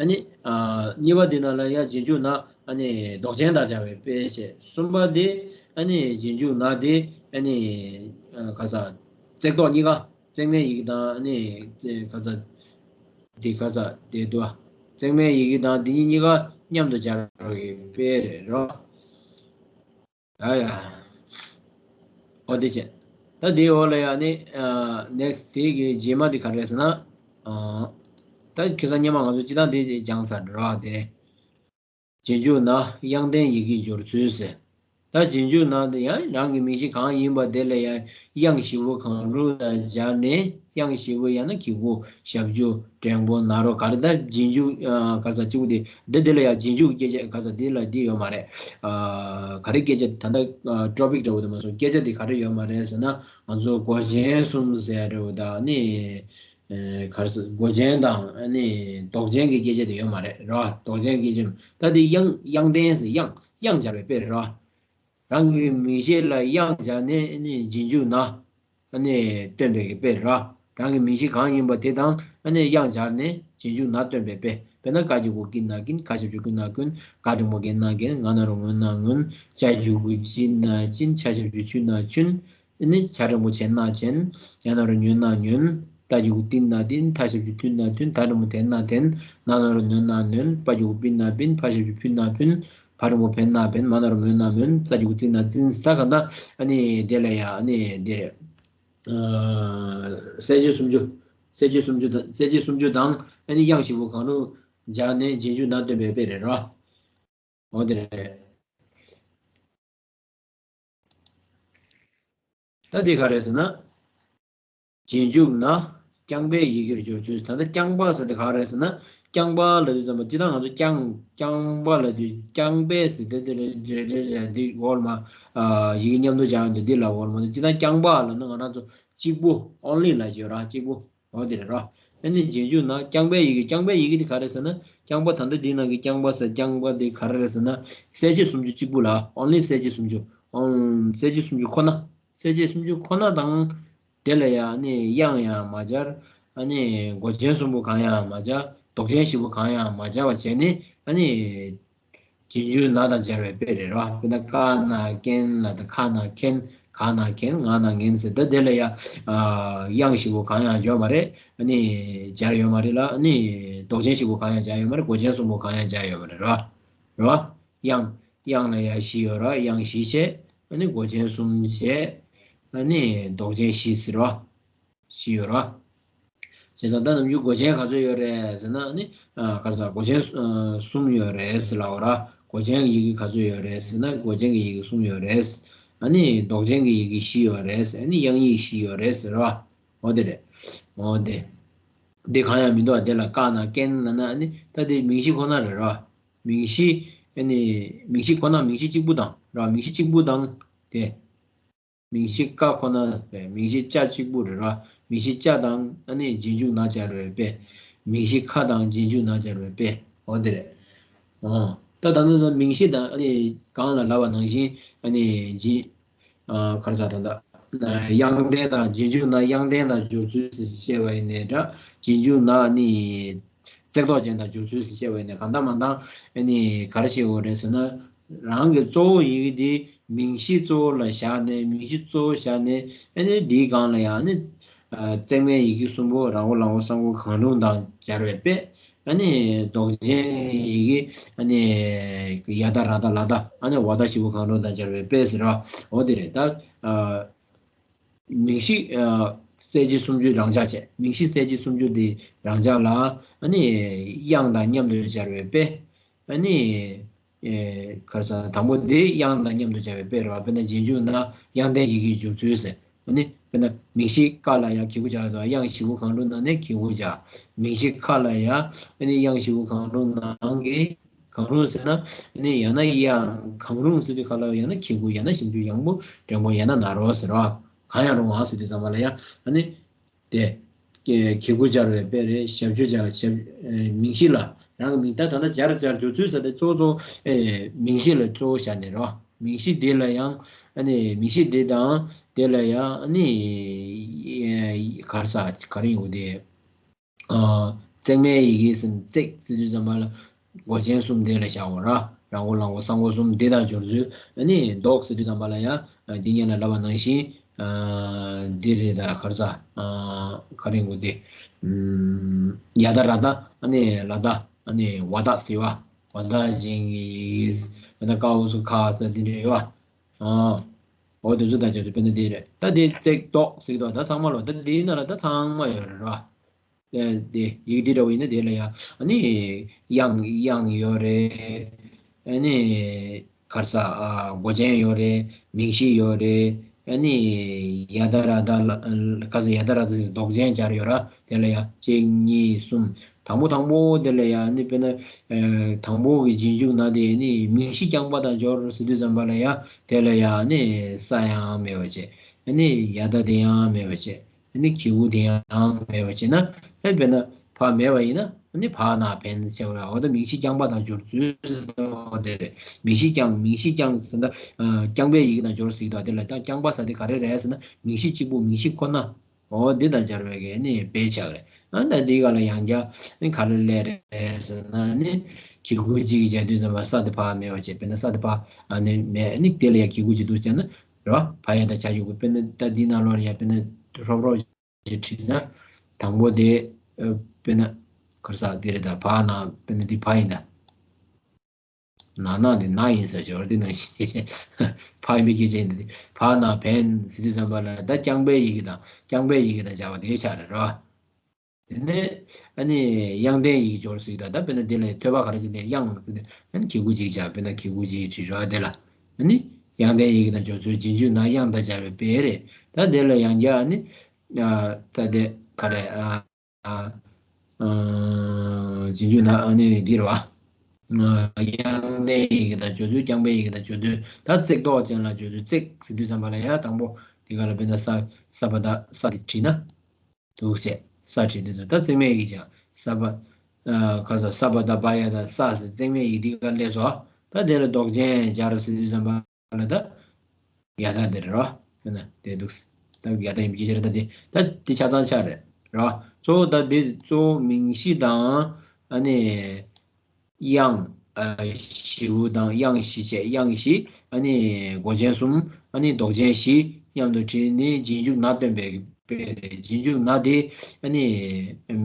ཨ་ནི་ཨ་གཉིས་པ་འདི་ནང་ལ་ཡང་རྗེས་འཇུག་ན་ཨ་ནི་འདོགས་ཅན་དང་སྦྱར་བའི་དཔེ་བྱས། གསུམ་པ་འདི་ཨ་ནི་རྗེས་འཇུག་ན་འདི་ཨ་ནི་ཨ་ག་ས་བརྩེགས་འདོགས་གཉིས་ཀ་བརྩེགས་མའི་ཡི་གེ་དང་ཨ་ནི་ག་ས་འདི་ག་ས་དེ་འདུག་ཨ། བརྩེགས་མའི་ཡི་གེ་དང་འདི་གཉིས་གཉིས་ཀ་མཉམ་དུ་སྦྱར་བའི་དཔེ་རེད་རོ། ཡ་ཡ། ཨོ་དེ་བྱས། ད་དེའི་འོག་ལ་ཡ་ནི་ནེག་སི་དེ་གི་རྗེས་མ་དེ་ག་རེ་རེད་ཟེར་ན། ད་ཁ་སང་སྔོན་མ་ང་ཚོ་སྤྱིར་བཏང་དེ་སྦྱངས་ཚར་རོ་དེ། རྗེས་འཇུག་ན་དབྱངས་ལྡན་ཡི་གེར་སྦྱོར་ཚུལ་ཟེར། ད་རྗེས་འཇུག་ན་དེ་ཡང་རང་གི་མིང་གཞི་གང་ཡིན་པ་དེ་ལ་ཡང་དབྱངས་བཞི་པོ་གང་རུང་ལ་སྦྱར་ནས། དབྱངས་བཞི་པོ་ཡང་ན་གི་གུ། ཞབས་ཀྱུ། འགྲེང་བུ། ན་རོ། ག་རེ། ད་རྗེས་འཇུག་ཨ་ག་ས་གཅིག་པུ་དེ་འདི་འདི་ལ་ཡང་རྗེས་འཇུག་སྐད་ཆ་ག་ས་འདི་ལ་འདི་ཡོད་མ་རེད། ཨ་ག་རེ་སྐད་ཆ་དེ་ད་ལྟ་ཊོ་པིག་འདྲ་བོ་དེ་མ་སོང་། སྐད་ཆ་དེ་ག་རེ་ཡོད་མ་རེད་ཟེར་ན། ང་ཚོ་མགོ་ཅན་གསུམ་ཟེར་འདྲ་བོ་ད་ནི། ཨེ་ག་རེ་ཟེར། མགོ་ཅན་དང་ཨ་ནི་འདོགས་ཅན་གྱི་སྐད་ཆ་དེ་ཡོད་མ་རེད་ར། འདོགས་ཅན་སྐད་ཆ། ད་དེ་དབྱངས་དབྱངས་ལྡན་ཟེར། དབྱངས་དབྱངས་སྦྱར་བའི་དཔེ་རེད་ར། རང་གི་མིང་གཞི་ལ་དབྱངས་སྦྱར་ནས་ཨ་ནི་རྗེས་འཇུག་ན་ཨ་ནི་སྟོན་པའི་གི་དཔེ་རེད་ར། རང་གི་མིང་གཞི་གང་ཡིན་པ་དེ་དང་ཨ་ནི་དབྱངས་སྦྱར་ནས་རྗེས་འཇུག་ན་སྟོན་པའི་དཔེ། དཔེར་ན་ཀ་གི་གུ་ཀི་ན་ཀིན། ག་ཞབས་ཀྱུ་ཀུ་ན་ཀུན། ག་འགྲེང་བུ་གེ་ན་གེན། ང་ན་རོ་ངོ་ན་ངོན། ཅ་གི་གུ་ཅི་ན་ཅིན། ཆ་ཞབས་ཀྱུ་ཆུ་ན་ཆུན། ཨ་ནི་ཆ་འགྲེང་བུ་ཆེ་ན་ཆེན། ཡ་ན་རོ་ཉོ་ན་ཉོན། ཏ་གི་གུ་ཏི་ན་ཏིན། ཐ་ཞབས་ཀྱུ་ཐུ་ན་ཐུན། ད་འགྲེང་བུ་དེ་ན་དེན། ན་ན་རོ་ནོ་ན་ནོན། པ་གི་གུ་པི་ན་པིན། ཕ་ཞབས་ཀྱུ་ཕུ་ན་ཕུན། ཕ་འགྲེང་བུ་བེ་ན་བེན། མ་ན་རོ་མོ་ན་མོན། ཙ་གི་གུ་ཙི་ན་ཙིན། ད་ག་ད་ཨ་ནི་དེ་ལ་ཡ་ཨ་ནི་དེ་རེད། ཨ་གསལ་བྱེད་སུམ་ཅུ། གསལ་བྱེད་སུམ་ཅུ་དང་། གསལ་བྱེད་སུམ་ཅུ་དང་ཨ་ནི་དབྱངས་བཞི་པོ་གང་རུང་སྦྱར་ནས་རྗེས་འཇུག་ན་སྟོན་པའི་དཔེ་རེད་རོ། འོ་དེ་རེད། ད་འདི་ག་རེད་ཟེར་ན། རྗེས་འཇུག་ན་རྐྱང་པའི་ཡི་གེར་སྦྱོར་ཚུལ། ད་ལྟ་རྐྱང་པ་ཟེར་དེ་ག་རེད་ཟེར་ན། རྐྱང་པ་ལབ་དུས་ཙམ་པ་སྤྱིར་བཏང་ང་ཚོ་རྐྱང་རྐྱང་པ་ལབ་དུས་རྐྱང་པའི་ཟེར་དེ་དེ་རེད་རེད་རེད་རེད། འདི་འོག་ལ་མ་ཨ་ཡི་གེ་མཉམ་དུ་སྦྱར་ཡོང་དུས་འདི་ལ་འོག་ལ་མ་སྤྱིར་བཏང་རྐྱང་པ་ལབ་ན་ང་རང་ཚོ་གཅིག་པུ། ཨོན་ལི་ལབ་ཀྱི་ཡོད་ར། གཅིག་པུ། འོ་དེ་རེད་རོ། ཨ་ནི་རྗེས་འཇུག་ན་རྐྱང་པའི་ཡི་གེ། རྐྱང་པའི་ཡི་གེ་དེ་ག་རེ་ཟེར་ན། རྐྱང་པ་ད་ལྟ་འདིའི་ནང་གི་རྐྱང་པ་ཟེར། རྐྱང་པ་དེ་ག་རེ་རེད་ཟེར་ན། གསལ་བྱེད་སུམ་ཅུ་གཅིག་པུ་ལ། ཨོན་ལི་གསལ་བྱེད་སུམ་ཅུ། ཨོན། གསལ་བྱེད་སུམ་ཅུ་ཁོ་ན། གསལ་བྱེད་སུམ་ཅུ་ཁོ་ན་དང་། དེ་ལ་ཡ་ཨ་ནི་དབྱངས་ཡང་མ་སྦྱར། ཨ་ནི་མགོ་ཅན་གསུམ་པོ་གང་ཡང་མ་སྦྱར། འདོགས་ཅན་བཞི་པོ་གང་ཡང་མ་སྦྱར་བ་བྱས་ནས་ཨ་ནི། རྗེས་འཇུག་ན་དང་སྦྱར་བའི་དཔེ་རེད་རོ། དཔེར་ན་ཀ་ན་ཀེན་ལ་དང་། ཁ་ན་ཁེན། ག་ན་གེན། ང་ན་ངེན་ཟེར། ད་དེ་ལ་ཡ་ཨ་དབྱངས་བཞི་པོ་གང་ཡང་ཡོད་མ་རེད། ཨ་ནི་སྦྱར་ཡོད་མ་རེད་ལ། ཨ་ནི་འདོགས་ཅན་བཞི་པོ་གང་ཡང་སྦྱར་ཡོད་མ་རེད། མགོ་ཅན་གསུམ་པོ་གང་ཡང་སྦྱར་ཡོད་མ་རེད་རོ། རོ། དབྱངས། དབྱངས་ལ་ཡ་བཞི་ཡོད་རོ། དབྱངས་བཞི་བྱས། ཨ་ནི་མགོ་ཅན་གསུམ་བྱས། ཨ་ནི་འདོགས་ཅན་བཞི་ཟེར་རོ། བཞི་ཡོད་རོ། བྱས་ཙང་ད་ནམ་རྒྱུན་མགོ་ཅན་ག་ཚོད་ཡོད་རེད་ཟེར་ན། ཨ་ནི་ཨ་ག་རེ་ཟེར། མགོ་ཅན་ཨ་གསུམ་ཡོད་རེད་ཟེར་ལབ་པ་ར། མགོ་ཅན་གྱི་ཡི་གེ་ག་ཚོད་ཡོད་རེད་ཟེར་ན། མགོ་ཅན་གྱི་ཡི་གེ་གསུམ་ཡོད་རེད། ཨ་ནི་འདོགས་ཅན་གྱི་ཡི་གེ་བཞི་ཡོད་རེད། ཨ་ནི་དབྱངས་ཡིག་བཞི་ཡོད་རེད་ཟེར་བ། འོ་དེ་རེད། འོ་དེ། འདི་གང་ཡང་མི་འདུག་བ། དེ་ལ་ཀ་ན་ཀེན་ལབ་ན། ཨ་ནི་ད་དེ་མིང་གཞི་ཁོ་ན་རེད་ར། མིང་གཞི། ཨ་ནི་མིང་གཞི་ཁོ་ན་མིང་གཞི་གཅིག་པུ་དང་ར། མིང་གཞི་གཅིག་པུ་དང་དེ། མིང་གཞི་ཀ་ཁོ་ན་རེད། མིང་གཞི་ཅ་གཅིག་པུ་རེད་ར། མིང་གཞི་ཅ་དང་ཨ་ནི་རྗེས་འཇུག་ན་སྦྱར་བའི་དཔེ། མིང་གཞི་ཁ་དང་རྗེས་འཇུག་ན་སྦྱར་བའི་དཔེ། འོ་དེ་རེད། འོ། ད་ད་ནི་མིང་གཞི་དང་ཨ་ནི་གང་ལ་ལབ་པ་ནང་བཞིན་ཨ་ནི་རྗེས། ཨ་ག་རེ་ཟེར། ད་ལྟ་དབྱངས་ལྡན་དང་། རྗེས་འཇུག་ན་དབྱངས་ལྡན་དང་སྦྱོར་ཚུལ་ཟེར་བཤད་པ་ཡིན་ནའི་འདྲ། རྗེས་འཇུག་ན་ཨ་ནི་བརྩེགས་འདོགས་ཅན་དང་སྦྱོར་ཚུལ་ཟེར་བཤད་པ་ཡིན་ནའི་གང་ལྟར་མ་ལྟར་ཨ་ནི་ག་རེ་བཤད་དགོས་རེད་ཟེར་ན། རང་གི་གཙོ་བོ་ཡི་གེ་དེ་མིང་གཞི་གཙོ་བོ་ལ་བཞག་ནས། མིང་གཞི་གཙོ་བོ་བཞག་ནས་ཨ་ནི་དེའི་སྒང་ལ་ཡང་ཨ་ནི་ཨ་བརྩེགས་མའི་ཡི་གེ་གསུམ་པོ་ར་གོ་ལ་གོ་ས་གོ་གང་རུང་དང་སྦྱར་བའི་དཔེ། ཨ་ནི་འདོགས་ཅན་ཡི་གེ་ཨ་ནི་ཡ་ད་ར་ད་ལ་ད་ཨ་ནི་བ་ད་བཞི་པོ་གང་རུང་དང་སྦྱར་བའི་དཔེ་ཟེར་བ། འོ་དེ་རེད། ད་ཨ་མིང་གཞི་ཨ་གསལ་བྱེད་སུམ་ཅུ་རང་འཇགས་བྱས། མིང་གཞི་གསལ་བྱེད་སུམ་ཅུ་དེ་རང་འཇགས་ལ་ཨ་ནི་དབྱངས་དང་མཉམ་དུ་སྦྱར་བའི་དཔེ། ཨ་ནི་ཨེ་ག་རེ་ཟེར། དང་པོ་དེ་དབྱངས་དང་མཉམ་དུ་སྦྱར་བའི་དཔེ་རེད་བ། དཔེར་ན་རྗེས་འཇུག་ན་དབྱངས་ལྡན་ཡི་གེར་སྦྱོར་ཚུལ་ཟེར། ཨ་ནི་དཔེར་ན་མིང་གཞི་ཀ་ལ་ཡང་གི་གུ་སྦྱར་དང་། དབྱངས་བཞི་པོ་གང་རུང་ནང་ནས་གི་གུ་སྦྱར། མིང་གཞི་ཁ་ལ་ཡང་ཨ་ནི་དབྱངས་བཞི་པོ་གང་རུང་ནང་གི། གང་རུང་ཟེར་ན་ཨ་ནི་ཡང་ན་དབྱངས། གང་རུང་ཟེར་དུས་ཁ་ལ་ཡང་ན་གི་གུ། ཡང་ན་ཞབས་ཀྱུ་ཡང་པོ། འགྲེང་བུ། ཡང་ན་ན་རོ་ཟེར་བ། གང་ཡང་རུང་བ་ཟེར་དུས་ཙམ་པ་ལ་ཡང་ཨ་ནི། དེ། གི་གུ་སྦྱར་བའི་དཔེ་རེད། ཞབས་ཀྱུ་སྦྱར། ཞབས། ཨེ་མིང་གཞི་ལ། རང་གི་མིང་། ད་ད་ལྟ་སྦྱར་སྦྱར་སྦྱོར་ཚུལ་ཟེར་དེ་གཙོ་བོ་གཙོ་བོ་ཨེ་མིང་གཞི་ལ་གཙོ་བོ་བཞག་ནས་རོ། མིང་གཞི་དེ་ལ་ཡང་ཨ་ནི་མིང་གཞི་དེ་དང་དེ་ལ་ཡང་ཨ་ནི་ཨེ་ག་རེ་ཟེར། ག་རེ་ཡིན་དགོས་དེ། ཨ་བརྩེགས་མའི་ཡི་གེ་ཟེར། བརྩེགས་ཟེར་དུས་ཙམ་པ་ལ་མགོ་ཅན་གསུམ་དེ་ལ་བཞག་གོ་ར། ར་གོ་ལ་གོ་ས་གོ་གསུམ་དེ་དང་སྦྱོར་ཚུལ། ཨ་ནི་འདོགས་ཟེར་དུས་ཙམ་པ་ལ་ཡང་ཨ་འདི་སྔོན་ལ་ལབ་པ་ནང་བཞིན། ཨ་འདི་རེད། ད་ག་རེ་ཟེར། ཨ་ག་རེ་ཡིན་དགོས་དེ། ཨམ་ཡ་ད་ར་ད། ཨ་ནི་ལ་ད། ཨ་ནི་བ་ད་ཟེར་བ། བ་ད་ཅན་གྱི་ཡི་གེ། བ་ད་ཀ་འོག་ཟུར་ཁ་ཟེར་དེ་འདྲ་ཡོད་བ། ཨ་འོ་དེ་ཚོ་དང་སྦྱོར་ཚུལ་དཔེར་ན་དེ་རེད། ད་དེ་བརྩེགས་འདོགས་ཟེར་གྱི་འདུག་ད་ཚང་མ་ལོ། ད་དེའི་ནང་ལ་ད་ཚང་མ་ཡོད་རེད་ར། ཨ་དེ་ཡི་གེ་འདི་འདྲ་བོ་ཡིན་ན་དེ་ལ་ཡང་ཨ་ནི་དབྱངས། དབྱངས་ཡོད་རེད། ཨ་ནི་ཁ། ག་རེ་ཟ། ཨ། མགོ་ཅན་ཡོད་རེད། མིང་གཞི་ཡོད་རེད། ཨ་ནི་ཡ་ད་ར་ད་ལ་ག་ཟེར། ཡ་ད་ར་ད་ཟེར་འདོགས་ཅན་སྦྱར་ཡོད་ར། དེ་ལ་ཡ་གཅིག་གཉིས་གསུམ། དང་པོ་དང་པོ་དེ་ལ་ཡ་ནི་དཔེར་ན། ཨ། དང་པོ་གི་རྗེས་འཇུག་ན་དེ་ནི་མིང་གཞི་རྐྱང་པ་དང་སྦྱོར་ཟེར་དུས་ཙམ་པ་ལ་ཡ་དེ་ལ་ཡ་ནི་ས་ཡང་མེད་པ་བྱས། ཨ་ནི་ཡ་ད་དེ་ཡང་མེད་པ་བྱས། ཨ་ནི་གི་གུ་དེ་ཡང་མེད་པ་བྱས་ན། ཨ། དཔེར་ན་བ་མེད་པ་ཡིན་ན། ཨ་ནི་བ་ན་བན་ཟེར་བ་ར། འོ་ད་མིང་གཞི་རྐྱང་པ་དང་སྦྱོར་ཚུལ་ཟེར་བ་དེ་རེད། མིང་གཞི་རྐྱང་། མིང་གཞི་རྐྱང་ཟེར་ན། ཨ། རྐྱང་པའི་ཡི་གེ་དང་སྦྱོར་ཟེར་གྱི་འདུག་དེ་ལ་ད་རྐྱང་པ་ཟེར་དེ་ག་རེ་རེད་ཟེར་ན། མིང་གཞི་གཅིག་པུ། མིང་གཞི་ཁོ་ན། འོ་འདི་དང་སྦྱར་བའི་གི་ནི་བས་ཆགས་རེད། ཨ། ད་འདི་ག་ལ་ཡང་བསྐྱར་ནི་ག་རེ་སླེབས་རེད་ཟེར་ན་ནི། གི་གུ་གཅིག་གིས་སྦྱར་དུས་ཙམ་པ་ས་དེ་བ་མེད་པ་བྱས། དཔེར་ན་ས་དེ་བ་ནི་མེད། ནི་དེ་ལ་ཡང་གི་གུ་གཅིག་འདུག་བྱས་ན། རེད་བ། བ་ཡ་ད་བྱ་གི་གུ། དཔེར་ན་ད་འདི་ནང་ལོགས་ལ་ཡ་དཔེར་ན་རོབ་རོབ་ཅིག་བྲིས་ན། དང་པོ་དེ། ཨ། དཔེར་ན་ག་རེ་ཟ། འདི་རེད། ད་བ་ན། དཔེར་ན་འདི་བ་ཡིན་ད། ན་ན་འདི་ན་ཡིན་ས་སྦྱོར་འདི་ནང་བཞིན། བ་ཡིན་པའི་སྐད་ཆ་ཡིན་འདི། བ་ན་བན་ཟེར་དུས་ཙམ་པ་ལ་ད་རྐྱང་པའི་ཡི་གེ་དང་། རྐྱང་པའི་ཡི་གེ་དང་སྦྱར་བ་དེ་ཆགས་རེད། རེད་བ། དེ་ནས་ཨ་ནི་དབྱངས་ལྡན་ཡི་གེ་སྦྱོར་ཟེར་གྱི་འདུག་ད་དཔེར་ན་འདི་ལ་ཐོས་པ་ག་རེ་བྱས་ཏེ། དབྱངས་ཟེར་ཏེ། ཨ་ནི་གི་གུ་གཅིག་སྦྱར། དཔེར་ན་གི་གུ་གཅིག་བྲིས་ར། དེ་ལ་ཨ་ནི་དབྱངས་ལྡན་ཡི་གེ་དང་སྦྱོར་ཚུལ། རྗེས་འཇུག་ན་དབྱངས་དང་སྦྱར་བའི་བས་རེད། ད་དེ་ལ་ཡང་བསྐྱར་ཨ་ནི། ཨ། ད་དེ་ག་རེ། ཨ། ཨ། ཨ། རྗེས་འཇུག་ན་ཨ་ནི་འདི་རེད་བ། ཨ། དབྱངས་ལྡན་ཡི་གེ་དང་སྦྱོར་ཚུལ། རྐྱང་པའི་ཡི་གེ་དང་སྦྱོར་ཚུལ། ད་བརྩེགས་འདོགས་ཅན་ལ་སྦྱོར་ཚུལ། བརྩེགས་ཟེར་དུས་ཙམ་པ་ལ་ཡང་དང་པོ་དེ་ག་ལ། དཔེར་ན་ས། ས་བ་ད་ས་དེ་བྲིས་ན། འདུག་བྱས། ས་བྲིས་དུས་ཙམ། ད་བརྩེགས་མའི་ཡི་གེ་ཀྱང་ས་བ། ཨ། ག་ས། ས་བ་ད་བ་ཡ་ད་ས་ཟེར། བརྩེགས་མའི་ཡི་གེ་འདི་ག་སླེབས་སོང་། ད་དེ་ལ་འདོགས་ཅན་སྦྱར་ཟེར་དུས་ཙམ་པ་ལ་ད་ཡ་ད་དེ་རེད་རོ། དཔེར་ན་དེ་འདུག་ད་ཡ་ད་ཡིན་པའི་སྐད་ཆ་རེད། ད་དེ་ད་དེ་ཆ་ཚང་ཆ་རེད་རོ། གཙོ་བོ་ད་དེ་གཙོ་བོ་མིང་གཞི་དང་། ཨ་ནི་དབྱངས། ཨ། བཞི་པོ་དང་། དབྱངས་བཞི་བྱས། དབྱངས་བཞི། ཨ་ནི་མགོ་ཅན་གསུམ། ཨ་ནི་འདོགས་ཅན་བཞི་མཉམ་དུ་བྲིས་ནས་རྗེས་འཇུག་ན་སྟོན་པའི་དཔེ་རེད། རྗེས་འཇུག་ན་དེ་ཨ་ནི་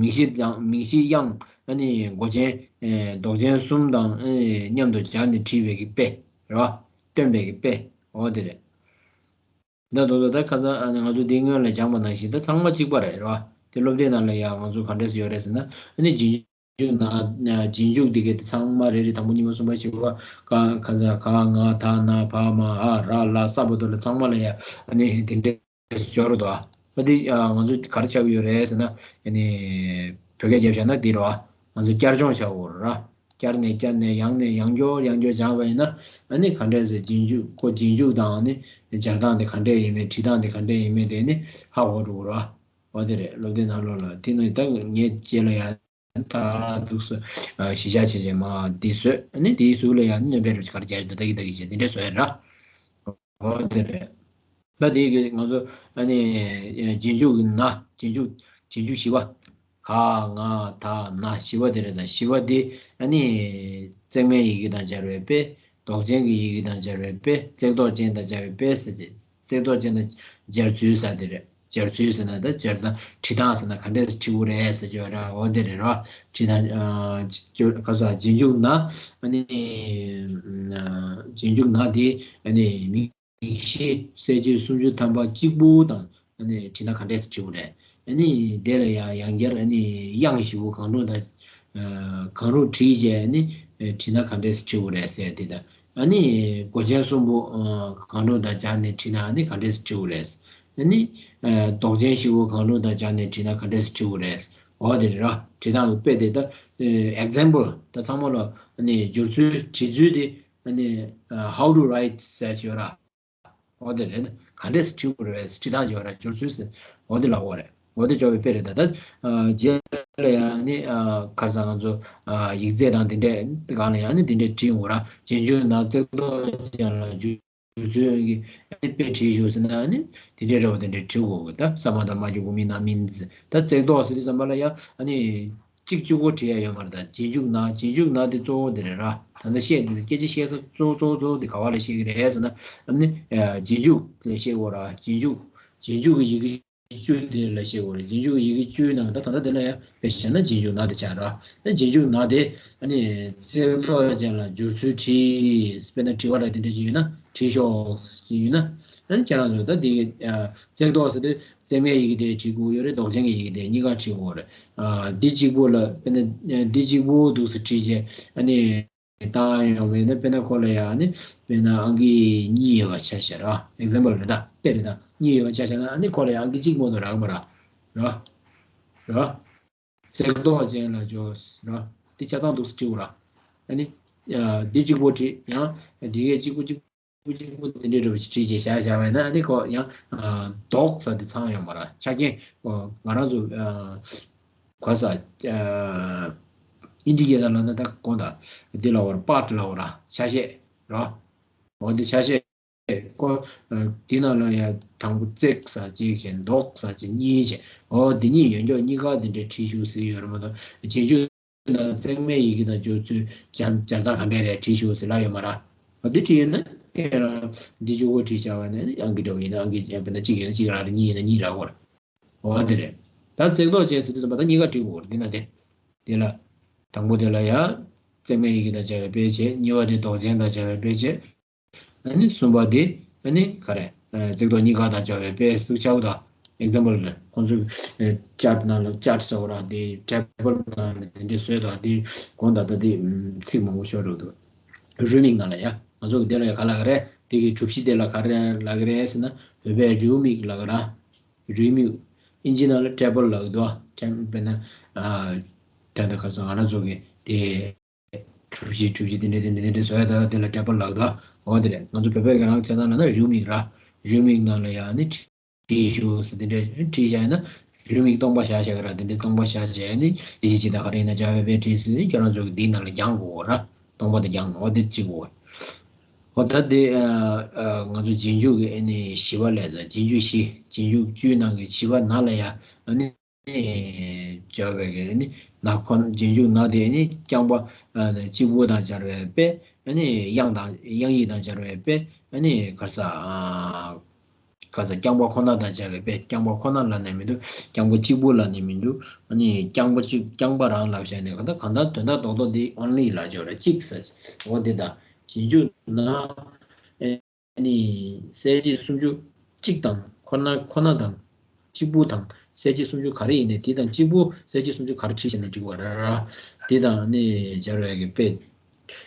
མིང་གཞི་དང་། མིང་གཞི་དབྱངས། ཨ་ནི་མགོ་ཅན། ཨེ། འདོགས་ཅན་གསུམ་དང་། ཨེ། མཉམ་དུ་སྦྱར་ནས་བྲིས་པའི་གི་དཔེ་རེད་བ། སྟོན་པའི་གི་དཔེ། འོ་དེ་རེད། ད་དོ་དོ་ད་ཁ་སང་ཨ་ནི་ང་ཚོ་འདི་སྔོན་ལ་སྦྱངས་པ་ནང་བཞིན་ད་ཚང་མ་གཅིག་པ་རེད། རེད་བ། དེ་སློབ་དེབ་ནང་ལ་ཡང་ང་ཚོ་ག་འདྲས་སེ་ཡོད་རེད་ཟེར་ན། ཨ་ནི་རྗེས་འཇུག་ན། རྗེས་འཇུག་འདི་གའི་དེ་ཚང་མ་རེ་རེ། དང་པོ་གཉིས་པ་གསུམ་པ་བཞི་པ། ཀ། ཁ་ས། ག་ང་ད་ན་བ་མ་འ་ར་ལ་ས་བར་དུ་ལ་ཚང་མ་ལ་ཡ་ཨ་ནི་དེ་འདྲས་སྦྱོར་འདུག་ཨ་དེ་ང་ཚོ་ག་རེ་ཆགས་ཀྱི་ཡོད་རེད་ཟེར་ན། ཨ་ནི་བོད་སྐད་རྒྱབ་བཞག་ན་འདི་རེད་བ། ང་ཚོ་བསྐྱར་སྦྱོང་བྱ་དགོས་རེད། བསྐྱར་ནས་བསྐྱར་ནས་ཡང་ནས་ཡང་བསྐྱར་ཡང་བསྐྱར་སྦྱངས་པ་ཡིན་ན། ཨ་ནི་ག་འདྲས་ཟེར། རྗེས་འཇུག་ཁོ་རྗེས་འཇུག་དང་། ཨ་ནི་སྦྱར་སྟངས་དེ་ག་འདྲས་ཡིན་མིན། བྲིས་སྟངས་དེ་ག་འདྲས་ཡིན་མིན་དེ་ནི་ཧ་གོ་འགྲོ་གི་རེད་བ། འོ་དེ་རེད། སློབ་དེབ་ནང་ལོགས་ལ་དེ་ནི་ད་ངས་རྗེས་ལ་ཡང་ད་འདུག་སེ་གཞི་བཞག་བྱས་བྱས་མར་འདི་བཟོས། ཨ་ནི་དེའི་གཟུགས་ལ་ཡང་སྣོན་པའི་རོ་ག་རེ་རྒྱག་གི་འདུག་ད་གི་ད་གི་བྱས་འདི་འདྲས་བཟོས་ཡ་ར། འོ་དེ་རེད། ད་དེ་གི་ང་ཚོ་ཨ་ནི་རྗེས་འཇུག་གི་ན། རྗེས་འཇུག་རྗེས་འཇུག་བཞི་པ། ག་ང་ད་ན་བཞི་པ་དེ་རེད། ད་བཞི་པ་དེ་ཨ་ནི་བརྩེགས་མའི་ཡི་གེ་དང་སྦྱར་བའི་དཔེ། འདོགས་ཅན་གྱི་ཡི་གེ་དང་སྦྱར་བའི་དཔེ། བརྩེགས་འདོགས་ཅན་དང་སྦྱར་བའི་དཔེ་ཟེར་ཏེ། བརྩེགས་འདོགས་ཅན་དང་སྦྱར་ཚུལ་ཟེར་དེ་རེད། སྦྱར་ཚུལ་ཟེར་ན་ད་སྦྱར་སྟངས། བྲིས་སྟངས་ཟེར་ན་ག་འདྲས་བྲིས་དགོས་རེད་ཟེར་གྱི་ཡོད་རེད། འོ་དེ་རེད་རོ། བྲིས་སྟངས། ཨ། ག་ས། རྗེས་འཇུག་ན། ཨ་ནི་རྗེས་འཇུག་ན་དེ་ཨ་ནི་མིང་གཞི་གསལ་བྱེད་སུམ་ཅུ་ཐམ་པ་གཅིག་པུ་དང་ཨ་ནི་བྲིས་ན་ག་འདྲས་བྲིས་དགོས་རེད། ཨ་ནི་དེ་ལ་ཡང་ཡང་བསྐྱར་ཨ་ནི་དབྱངས་བཞི་པོ་གང་རུང་དང་། ཨ། གང་རུང་བྲིས་རྗེས་ཨ་ནི་བྲིས་ན་ག་འདྲས་བྲིས་དགོས་རེད་ཟེར་དེ་དང་། ཨ་ནི་མགོ་ཅན་གསུམ་པོ། ཨ། གང་རུང་དང་སྦྱར་ནས་བྲིས་ན་ཨ་ནི་ག་འདྲས་བྲིས་དགོས་རེད། ཨ་ནི། ཨ། འདོགས་ཅན་བཞི་པོ་གང་རུང་དང་སྦྱར་ནས་བྲིས་ན་ག་འདྲས་བྲིས་དགོས་རེད། འོ་དེ་རེད་ར། བྲིས་སྟངས་ཀྱི་དཔེ་དེ་ད། ཨེ། ཨེག་ཛམ་པལ། ད་ཚང་མ་ལ་ཨ་ནི་སྦྱོར་ཚུལ་བྲིས་ཚུལ་དེ། ཨ་ནི། ཨ། How to write ཟེར་ཡ་ཅིག་ཡོད་ར། འོ་དེ་རེད། ག་འདྲས་སེ་བྲིས་དགོས་རེད། བྲིས་སྟངས་ཅིག་ཡོད་ར། སྦྱོར་ཚུལ་ཟེར། འོ་དེ་ལབ་དགོས་རེད། འོ་དེ་སྦྱོར་བའི་དཔེ་རེད། ད་ད། ཨ། རྗེས་ལ་ཡང་ཨ་ནི། ཨ། ག་རེ་ཟ། ང་ཚོ། ཨ། ཡིག་ཚད་དང་དེ་འདྲས་སྒང་ལ་ཡང་ཨ་ནི་དེ་འདྲས་བྲིས་དགོས་ར། རྗེས་འཇུག་ན་བརྩེགས་འདོགས་ཅན་ལ་སྦྱོར་སྦྱོར་ཚུལ་གྱི་ཨ་ནི་དཔེ་བྲིས་ཤོག་ཟེར་ན། ཨ་ནི་དེ་འདྲའི་འདྲ་བོ་དེ་འདྲའི་བྲིས་དགོས་གི། ད་ས་མ་ད་མ་གི་གུ་མི་ན་མིན་ཟེར། ད་བརྩེགས་འདོགས་ཟེར་དུས་ཙམ་པ་ལ་ཡང་ཨ་ནི་གཅིག་གཅིག་པོ་བྲིས་ཡ་ཡོད་མ་རེད། ད་རྗེས་འཇུག་ན། རྗེས་འཇུག་ན་དེ་གཙོ་བོ་དེ་རེད་ར། ད་ལྟ་བཤད་དེ་སྐད་ཆ་བཤད་ས་གཙོ་བོ་གཙོ་བོ་གཙོ་བོ་དེ་ག་བ་ལ་བཤད་ཀྱི་རེད་ཟེར་ན། ཨ་ནི་རྗེས་འཇུག་ལ་བཤད་དགོས་ར། རྗེས་འཇུག་རྗེས་འཇུག་གི་ཡི་གེ་བཅུ་དེ་ལ་བཤད་དགོས་རེད། རྗེས་འཇུག་ཡི་གེ་བཅུའི་ནང་ད་ད་ལྟ་དེ་ལ་ཡང་དཔེ་བཞག་ན་རྗེས་འཇུག་ན་དེ་ཆགས་ར། ཨ། རྗེས་འཇུག་ན་དེ་ཨ་ནི་བརྩེགས་འདོགས་ཅན་ལ་སྦྱོར་ཚུལ་བྲིས། དཔེར་ན་དྲི་བ་ར་དེ་འདྲ་ཞིག་ཡོད་ན་དྲིས་ཤོག་ཞིག་ཡོད་ན། ཨ་ནི་ཁྱེད་རང་ཚོ་ད་དེ་གི། ཨ། བརྩེགས་འདོགས་ཟེར་དུས་བརྩེགས་མའི་ཡི་གེ་དེ་བྲིས་དགོས་ཡོད་རེད། འདོགས་ཅན་གྱི་ཡི་གེ་དེ་གཉིས་ཀ་བྲིས་དགོས་རེད། ཨ། འདི་གཅིག་པོ་ལ། དཔེར་ན་འདི་གཅིག་པོ་འདུག་སེ་བྲིས་རྗེས་ཨ་ནི། བཏང་ཡོང་བས་ན། དཔེར་ན་ཁོ་ལ་ཡང་ནི་དཔེར་ན་ཨང་ཀི་གཉིས་ཡོད་པ་ཆ་བཞག་ར། ཨེག་ཛམ་པལ་རེད་ད། དཔེ་རེད་ད། གཉིས་ཡོད་པ་ཆ་བཞག་ན་ཨ་ནི་ཁོ་ལ་ཡང་ཨང་ཀི་གཅིག་མ་གཏོགས་རག་གི་མ་རེད། ར། ར། བརྩེགས་ཐོག་ཅན་ལ་འཇོག་ར། འདི་ཆ་ཚང་འདུག་སེ་བྲིས་དགོས་ར། ཨ་ནི། ཡ། འདི་གཅིག་པོ་བྲིས། ཡང་འདི་གས་གཅིག་པོ་གཅིག་པོ་གཅིག་པོ་འདི་འདྲའི་འདྲ་པོ་ཞིག་བྲིས་བྱས་བཞག་བཞག་པ་ཡིན་ན། ཨ་ནི་ཁོ་ཡང་། ཨ། ཌོག་ཟེར་དེ་ཚང་ཡོང་མ་ར། ཆ་རྐྱེན། ཨོ། ང་རང་ཚོ། ཨ། ག་ས། ཨ། ཨིན་ཌི་ཀེ་ཊར་ལབ་ན་ད་གོང་དང་འདི་ལབ་པ་ར། པཱར་ཊི་ལབ་པ་ར། ཆ་ཤས་ར། འོ་འདི་ཆ་ཤས། ཁོ། ཨ། འདི་ནང་ལ་ཡང་དང་པོ་བརྩེགས་ཟེར་གཅིག་བྱས། ཌོག་ཟེར་གཅིག་གཉིས་བྱས། འོ་འདི་གཉིས་ཡོད་འགྱོ། གཉིས་ཀ་འདི་འདྲའི་བྲིས་ཤོག་ཟེར་ཡོད་རེད་མ་གཏོགས། རྗེས་འཇུག་ན་བརྩེགས་མའི་ཡི་གེ་དང་སྦྱོར་ཚུལ་སྦྱར་སྦྱར་སྟངས་ག་འདྲས་རེད་བྲིས་ཤོག་ཟེར་ལབ་ཡོད་མ་ར། འོ་འདི་བྲིས་ཡོད་ན་ཁྱེད་རང་འདི་གཅིག་པོ་བྲིས་བཞག་པ་ན་ནི། ཨང་ཀི་འདྲ་པོ་ཡིན་ན་ཨང་ཀི་བྱས། དཔེར་ན་གཅིག་ཡོད་ན་གཅིག་རག་རེད། གཉིས་ཡོད་ན་གཉིས་རག་གོ་ར། འོ་དེ་རེད། ད་བརྩེགས་ཐོག་ཅན་ཟེར་དུས་ཙམ་པ་ད་གཉིས་ཀ་བྲིས་དགོས་རེད། འདི་ན་དེ། དེ་ལ། དང་པོ་དེ་ལ་ཡ། བརྩེགས་མའི་ཡི་གེ་དང་སྦྱར་བའི་དཔེ་བྱས། གཉིས་པ་དེ་ལྡོག་ཅན་དང་སྦྱར་བའི་དཔེ་བྱས། ཨ་ནི་གསུམ་པ་དེ་ཨ་ནི་ག་རེ། ཨ། བརྩེགས་ཐོག་གཉིས་ཀ་དང་སྦྱར་བའི་དཔེ་ཟེར་ཆགས་དང་། ཨེག་ཛམ་པལ་རེད། ཁོང་ཚོའི། ཨ། ཅར་ཊི་ནང་ལ། ཅར་ཊི་ཟེར་བ་ར། དེ་ཊེ་བལ་ནང་ལ་དེ་འདྲས་བཟོས་དང་། དེ་གོང་དང་ད་དེ། ཨམ། ཚིག་མང་པོ་ཤོར་འགྲོ་འདུག་རུ་མིག་ནང་ལ་ཡ། ང་ཚོ་གི་དེ་ལ་ཡ་ག་ལབ་ཀྱི་རེད། དེ་གི་གྲུ་བཞི་དེ་ལ་ག་རེ་ལབ་ཀྱི་རེད་ཟེར་ན། བོད་པས་རེའུ་མིག་ལབ་ཀྱི་ར། རེའུ་མིག་ཨིན་ཇི་ནང་ལ་ཊེ་བལ་ལབ་ཀྱི་འདུག་ཊེ། དཔེར་ན། ཨ། ད་ལྟ་ག་རེ་ཟེར། ང་རང་ཚོ་གི་དེ། གྲུ་བཞི་གྲུ་བཞི་དེ་འདྲས་དེ་འདྲས་དེ་འདྲས་བཟོ་ཡ་ད། དེ་ལ་ཊེ་བལ་ལབ་ཀྱི་འདུག་འོ་དེ་རེད། ང་ཚོ་བོད་པའི་གི་རང་བྱས་ཙང་ལབ་ན་རེའུ་མིག་ར། རེའུ་མིག་ནང་ལ་ཡ་ནི་བྲིས་ཤོག་ཟེར། དེ་འདྲས་བྲིས་བཞག་ཡིན་ན། རེའུ་མིག་སྟོང་པ་བཞག་བཞག་གི་ར། དེ་འདྲས་སྟོང་པ་བཞག་བྱས་ནི། དེ་བཞིན་ཇི་ལྟར་ག་རེ་ཡིན་ན་སྦྱར་བའི་དཔེ་བྲིས་ཟེར། ཁྱོད་རང་ཚོ་གི་འདིའི་ནང་ལ་རྒྱག་དགོས་ར། སྟོང་པ་དེ་རྒྱག་དགོས། འོ་དེ་གཅིག་དགོས། འོ་ད་དེ། ཨ། ཨ། ང་ཚོ་རྗེས་འཇུག་གི་ཨ་ནི་བཞི་པ་ལ། རྗེས་འཇུག་བཞི། རྗེས་འཇུག་བཅུའི་ནང་གི་བཞི་པ་ན་ལ་ཡ། ཨ་ནི། སྦྱར་བའི་གི་ཨ་ནི་ན་ཁོ། རྗེས་འཇུག་ན་དེ་ཨ་ནི་རྐྱང་པ། ཨ། གཅིག་པོ་དང་སྦྱར་བའི་དཔེ། ཨ་ནི་དབྱངས་དང་། དབྱངས་ཡིག་དང་སྦྱར་བའི་དཔེ། ཨ་ནི་ག་རེ་ཟེར། ཨ། ག་རེ་ཟེར། རྐྱང་པ་ཁོ་ན་དང་སྦྱར་བའི་དཔེ། རྐྱང་པ་ཁོ་ན་ལབ་ནས་མི་འདུག་རྐྱང་པ་གཅིག་པོ་ལབ་ནས་མི་འདུག་ཨ་ནི་རྐྱང་པ་གཅིག་རྐྱང་པ་རང་ལབ་བཞག་ནས། གང་ལྟར་གང་ལྟར་དོན་དག་རྡོག་རྡོག་འདི་ཨོན་ལི་ལབ་ཆོག་རེད། གཅིག་ཟེར། འོ་དེ་དང་། རྗེས་འཇུག་ན། ཨ་ནི་གསལ་བྱེད་སུམ་ཅུ་གཅིག་དང་ཁོ་ན། ཁོ་ན་དང་གཅིག་པུ་དང་གསལ་བྱེད་སུམ་ཅུ་ག་རེ་ཡིན་ནའི་དེ་དང་གཅིག་པུ། གསལ་བྱེད་སུམ་ཅུ་ག་རེ་བྲིས་བཞག་ན་འགྲིག་པ་རེད་ར། དེ་དང་ཨ་ནི་སྦྱར་བའི་གི་དཔེ་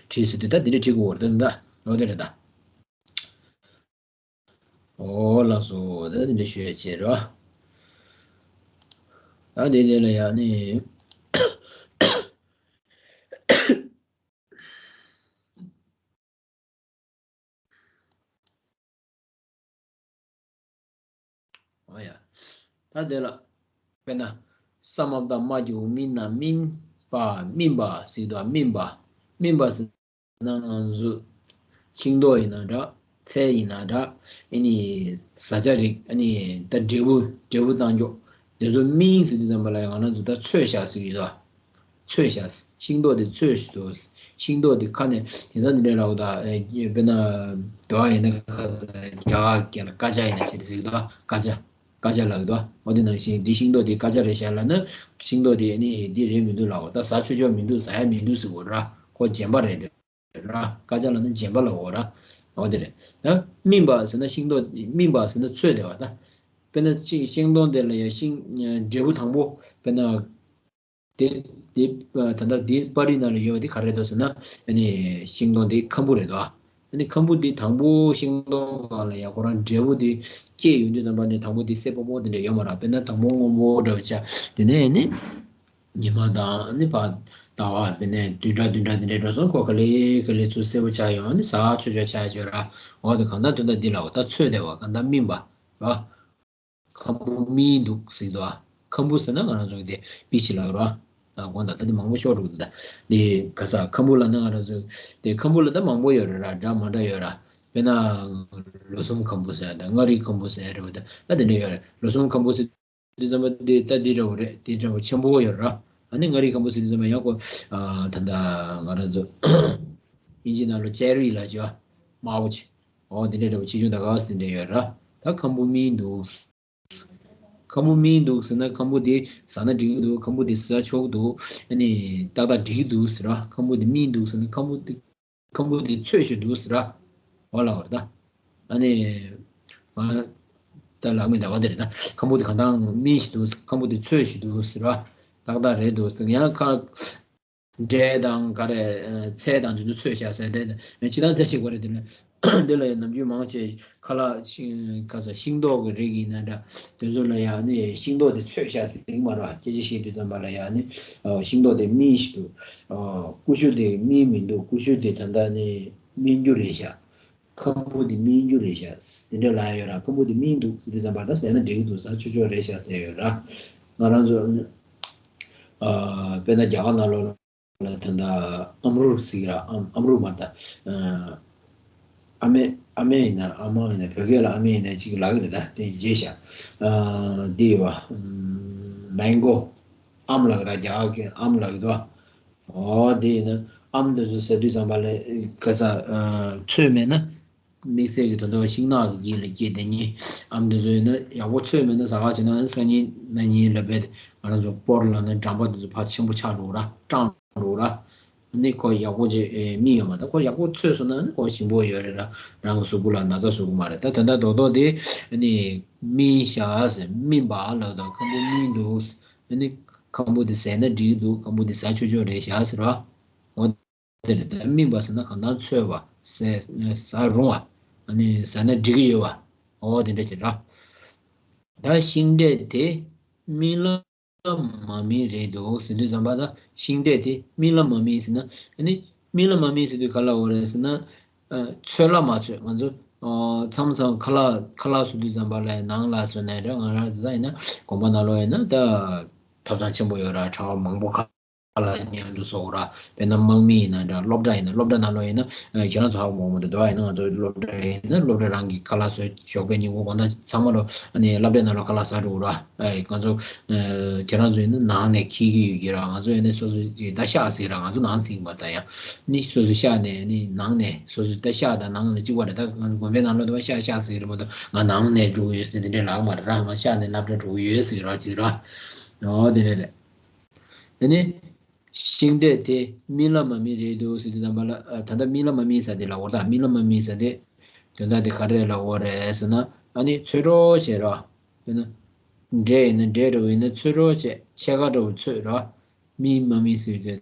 བྲིས་ཟེར་དུས་ད་དེ་འདྲ་བྲིས་དགོས་པ་རེད་ད། འོ་དེ་རེད་ད། འོ་ལགས་སོ། ད་དེ་འདྲ་ཞུ་ཡ་བྱེད་རོགས། ད་དེ་དེ་ལ་ཡང་ནི། འོ་ཡ། ད་དེ་ལ། དཔེར་ན། ས་མ་བཏགས་སྨ་གི་གུ་སྨིན་ན་སྨིན་པ། སྨིན་པ་ཟེར་དུས། སྨིན་པ། སྨིན་པ་ཟེར་ན་ང་ཚོ་ཤིང་ཏོག་ཡིན་ན་འདྲ། ཚལ་ཡིན་ན་འདྲ། ཨ་ནི་བཟའ་བཅའ་རིགས། ཨ་ནི་ད་འབྲས་བུ། འབྲས་བུ་བཏང་རྒྱུ་དེ་ཚོ་སྨིན་ཟེར་དུས་ཙམ་པ་ལ་ང་རང་ཚོ་ད་ཚོས་བཞག་ཟེར་གྱི་ཡོད་དོ། ཚོས་བཞག་ཤིང་ཏོག་དེ་ཚོས་ཤིག་འདུག་ཤིང་ཏོག་དེ་ཁ་ནས་དེང་སང་འདི་འདྲའི་ལབ་དང་། ཨེ། དཔེར་ན་དོ་བ་ཡིན་ན་ཁ་ས་རྒྱ་གར་སྐད་ལ་ཀ་ཅ་ཡིན་ན་ཆེ་དེ་ཟེར་གི་འདུག་ཀ་ཅ། ཀ་ཅ་ལབ་གི་འདུག་འོ་དེ་ནང་བཞིན་འདི་ཤིང་ཏོག་དེ་ཀ་ཅ་རེད་བཞག་ལབ་ན། ཤིང་ཏོག་དེ་ནི་འདི་རེད་མི་འདུག་ལབ། ད་ཟ་ཆོག་ཆོག་མི་འདུག་ཟ་ཡ་མི་འདུག་ཟེར་གོ་ར། ཁོ་རྗེན་པ་རེད་དེ་ར། ཀ་ཅ་ལབ་ན་རྗེན་པ་ལབ་གོ་ར། འོ་དེ་རེད། ད་སྨིན་པ་ཟེར་ན་ཤིང་ཏོག་སྨིན་པ་ཟེར་ན་ཚོས་དེ་བ་ད། དཔེར་ན་ཅིག་ཤིང་སྡོང་དེ་ལ་ཡ་ཤིང་། འབྲས་བུ་དང་པོ། དཔེར་ན། དེ། དེ། ད་ལྟ་དེ་པར་རིས་ནང་ལ་ཡོད་པ་དེ་ག་རེ་རེད་འདུག་ཟེར་ན། ཨ་ནི་ཤིང་སྡོང་དེ་ཁམ་བུ་རེད་འདུག་ཨ་ནི་ཁམ་བུ་དེ་དང་པོ་ཤིང་སྡོང་སྒང་ལ་ཡ་ཁོ་རང་འབྲས་བུ་དེ་སྐྱེས་ཡོང་དུས་ཙམ་པ་ནས་དང་པོ་དེ་སེར་པོ་པོ་དེ་འདྲ་ཡོད་མ་རེད། དཔེར་ན་དང་པོ་སྔོན་པོ་འདྲ་བོ་ཆགས། དེ་ནས་ཨ་ནི་ཉི་མ་དང་ཨ་ནི་ཕར་ཟླ་བ། དཔེར་ན་བདུན་ཕྲག་བདུན་ཕྲག་དེ་འདྲ་འགྲོ་སོང་། ཁོ་ག་ལེ་ག་ལེ་ཚུར་སེར་པོ་ཆགས་ཡོང་། ཨ་ནི་ཟ་ཆོག་ཆོག་ཆགས་ཆོག་ར། འོ་དེ་གང་ལྟར་དོན་དག་འདི་ལ་འོ་ད་ཚོས་དེ་བ་གང་ལྟར་སྨིན་པ་ར། ཁམ་བུ་སྨིན་འདུག་ཟེར་གྱི་འདུག་ཨ། ཁམ་བུ་ཟེར་ན་ང་རང་ཚོ་གི་དེ་པི་ཆི་ལབ་རོ། ཨ། དགོངས་དག་ད་དེ་མང་པོ་ཤོར་འགྲོ་གི་འདུག་ད་དེ་ག་ས་ཁམ་བུ་ལབ་ན་ང་རང་ཚོ་དེ་ཁམ་བུ་ལ་ད་མང་པོ་ཡོད་རེད་ར། འདྲ་མ་འདྲ་ཡོད་ར། དཔེར་ན་ལོ་གསུམ་ཁམ་བུ་ཟེར་ཡ་དང་། མངའ་རིས་ཁམ་བུ་ཟེར་ཡ་རེད་བ། ད་ད་དེ་འདྲ་ཡོད་རེད། ལོ་གསུམ་ཁམ་བུ་ཟེར་དུས་ཙམ་པ་དེ་ད་དེ་འདྲ་བོ་རེད། དེ་འདྲ་བོ་ཆེན་པོ་ཡོད་ར། ཨ་ནི་མངའ་རིས་ཁམ་བུ་ཟེར་དུས་ཙམ་པ་ཡང་ཁོ། ཨ། ད་ལྟ་ང་རང་ཚོ་ཨིན་ཇི་ནང་ལ་ཅེ་རི་ལབ་ཀྱི་ཡོད། དམར་པོ་ཅིག་འོ་དེ་འདྲ་འདྲ་བོ་ཆེ་ཆུང་ད་ག་ཟེར་དེ་འདྲ་ཡོད་ར། ད་ཁམ་བུ་སྨིན་འདུག་ཁམ་བུ་སྨིན་འདུག་ཟེར་ན་ཁམ་བུ་དེ་ཟ་ན་འགྲིག་གི་འདུག་ཁམ་བུ་དེ་ཟ་ཆོག་གི་འདུག་ཨ་ནི་ཏག་ཏག་འགྲིག་གི་འདུག་ཟེར་ར། ཁམ་བུ་དེ་སྨིན་འདུག་ཟེར་ན་ཁམ་བུ་དེ། ཁམ་བུ་དེ་ཚོས་ཤིག་འདུག་ཟེར་ར། འོ་ལབ་པ་རེད་ད། ཨ་ནི། ང་ད་ལབ་མི་འདུག་འོ་དེ་རེད་ད། ཁམ་བུ་དེ་གང་ལྟར་སྨིན་ཤིག་འདུག་ཁམ་བུ་དེ་ཚོས་ཤིག་འདུག་ཟེར་ར། ཏག་ཏག་རེད་འདུག་ཟེར། ཡང་ཁ། འབྲས་དང་ག་རེ་ཚལ་དང་དེ་ཚོ་ཚོས་བཞག་ཟེར་དེ་ནི་སྤྱིར་བཏང་དེ་ཞིག་གོ་རེད། དེ་ལ་དེ་ལ་ཡང་ནམ་རྒྱུན་མང་ཆེ་ཁ་ལག་ཤིང་ཁ་ས་ཤིང་ཏོག་གི་རིགས་ཡིན་ན་འདྲ། དེ་ཚོ་ལ་ཡང་ནི་ཤིང་ཏོག་དེ་ཚོས་བཞག་ཟེར་གྱི་མ་རེད་བ། སྐད་ཆ་བཤད་དུས་ཙམ་པ་ལ་ཡང་ནི་ཤིང་ཏོག་དེ་སྨིན་ཞིག་འདུག་ཀུ་ཤུ་དེ་སྨིན་མི་འདུག་ཀུ་ཤུ་དེ་ད་ལྟ་ནི་སྨིན་རྒྱུ་རེད་ཤག་ཁམ་བུ་དེ་སྨིན་རྒྱུ་རེད་ཤག་དེ་འདྲ་ལབ་ཡ་ཡོད་ར། ཁམ་བུ་དེ་སྨིན་འདུག་ཟེར་དུས་ཙམ་པ་ད་ཟས་ན་འགྲིག་གི་འདུག་ཟ་ཆོག་ཆོག་རེད་ཤག་ཟེར་ཡོད་ར། ང་རང་ཚོ་ནི་ཨ་དཔེར་ན་རྒྱ་གར་ནང་ལོགས་ལ་ད་ལྟ་ཨམ་རུ་ཟེར་གྱི་ར། ཨམ་ཨམ་རུ་མ་རེད་ད། ཨ་མེ་ཨ་མེ་ཡིན་ན་ཨ་མ་ཡིན་ན་བོད་སྐད་ལ་ཨ་མེ་ཡིན་ན་ཅིག་ལབ་ཀྱི་རེད་ད། དེ་བརྗེད་ཤག་འདི་ཡོད་བ། མེང་གོ་ཨམ་ལབ་ཀྱི་ར། རྒྱ་གར་སྐད་ཨམ་ལབ་ཀྱི་འདུག་བ། འོ་དེ་ཡིན་ན་ཨམ་དེ་ཚོ་ཟ་དུས་ཙམ་པ་ལ་ཁ་ས་ཚོས་མེད་ན་དམིགས་བསལ་གྱི་དོན་དག་ཤིང་ནགས་ཀྱི་ཡིན་ལ་སྐྱེས་དེ་ཉིད་ཨམ་དེ་ཚོ་ཡིན་ན་ཡག་པོ་ཚོས་མེད་ན་ཟ་ག་བྱེད་ན་སང་ཉིན་གནངས་ཉིན་ལ་བས་ང་རང་ཚོ་སྤོར་ལ་ན་འགྲམ་པ་དེ་ཚོ་ཕར་ཆེན་པོ་ཆགས་འགྲོ་ར། སྐྲངས་འགྲོ་ར། ནི་ཁོ་ཡག་པོ་ཅིག་སྨིན་ཡོད་མ་རེད། ཁོ་ཡག་པོ་ཚོས་སོང་ན་ནི་ཁོ་ཞིམ་པོ་ཡོད་རེད་ར། རང་གི་གཟུགས་པོ་ལ་ན་ཚ་བཟོ་གི་མ་རེད། ད་དེ་འདྲ་རྡོག་རྡོག་དེ་ནི་སྨིན་ཤག་ཟེར་སྨིན་པ་ལབ་དང་ཁམ་བུ་སྨིན་འདུག་ཨ་ནི་ཁམ་བུ་དེ་ཟས་ན་འགྲིག་འདུག་ཁམ་བུ་དེ་ཟ་ཆོག་ཆོག་རེད་ཤག་ཟེར་བ། འོ་དེ་རེད། ད་སྨིན་པ་ཟེར་ན་གང་ལྟར་ཚོས་པ་ཟས་ཟ་རུང་བ། ཨ་ནི་ཟ་ན་འགྲིག་གི་ཡོད་བ། འོ་དེ་འདྲ་ཅིག་ར། ད་ཤིང་འབྲས་དེ་སྨིན་ལ་མ་སྨིན་རེད་འདུག་ཟེར་དུས་ཙམ་པ་ད་ཤིང་འབྲས་དེ་སྨིན་ལ་མ་སྨིན་ཟེར་ན། ཨ་ནི་སྨིན་ལ་མ་སྨིན་ཟེར་དུས་ག་ལ་འོ་རེད་ཟེར་ན། ཚོས་ལ་མ་ཚོས། ང་ཚོ་མཚམས་མཚམས་ཁ་ལག་ཁ་ལག་བཟོ་དུས་ཙམ་པ་ལ་ནང་ལ་བཟོས་ནས་རེད། ང་རང་ཚོ་ད་ཡིན་ན་དགོན་པ་ནང་ལོགས་ཡིན་ན་ད་ཐབ་ཚང་ཆེན་པོ་ཡོད་ར། གྲྭ་བ་མང་པོ་ཁ་ལག་མཉམ་དུ་བཟོ་ར། དཔེར་ན་དམག་མི་ཡིན་ན་འདྲ། སློབ་གྲྭ་ཡིན་ན། སློབ་གྲྭ་ནང་ལོགས་ཡིན་ན་ཁྱེད་རང་ཚོ་ཧ་གོ་མ་རེད་འདུག་བ། ཡིན་ན་ང་ཚོ་སློབ་གྲྭ་ཡིན་ན་སློབ་གྲྭ་རང་གི་ཁ་ལག་བཟོས། ཞོགས་པའི་ཉིན་གུང་དགོང་དག་ཚང་མ་ལོ་ཨ་ནི་སློབ་གྲྭའི་ནང་ལ་ཁ་ལག་ཟ་འགྲོ་ར། ཨ་ང་ཚོ་ཨ་ཁྱེད་རང་ཚོ་ཡིན་ན་ནང་ནས་འཁྱེར་གྱི་ཡོད་ཀྱི་ར། ང་ཚོ་ཡིན་ན་སོ་སོ་ཡིན་ད་ཤག་ཟེར་ར། ང་ཚོ་ནང་ཟིན་པ་ད་ཡང་ནི་སོ་སོ་ཤག་ནས་ནི་ནང་ནས་སོ་སོ་ད་ཤག་དང་ནང་ནས་གཅིག་པ་རེད། ད་ང་ཚོ་དགོན་པའི་ནང་ལོགས་ད་ཤག་ཤག་ཟེར་གྱི་རེད་མ་གཏོགས་ང་ནང་ནས་འགྲོ་གི་ཡོད་ཟེར་དེ་འདྲས་ལབ་མ་རེད་ར། ང་ཤག་ནས་སློབ་གྲྭ་འགྲོ་གི་ཡོད་ཟེར་གྱི་ར་ཅིག་ར། འོ་དེ་འདྲས་རེད། དེ་ནས་ཤིང་འབྲས་དེ་སྨིན་ལ་མ་སྨིན་རེད་འདུག་ཟེར་དུས་ཙམ་པ་ལ་ཨ་ད་ལྟ་སྨིན་ལ་མ་སྨིན་ཟེར་དེ་ལབ་དགོས་རེད་ད། སྨིན་ལ་མ་སྨིན་ཟེར་དེ་དོན་དག་དེ་ག་རེ་ལབ་དགོས་རེད་ཟེར་ན། ཨ་ནི་ཚོས་གྲོགས་བྱེད་རོགས། དཔེར་ན་འབྲས་ཡིན་ན་འབྲས་འདྲ་བོ་ཡིན་ན་ཚོས་གྲོགས་བྱེད། ཕྱེད་ཀ་འདྲ་བོ་ཚོས་རོགས། སྨིན་མ་སྨིན་ཟེར་དེ།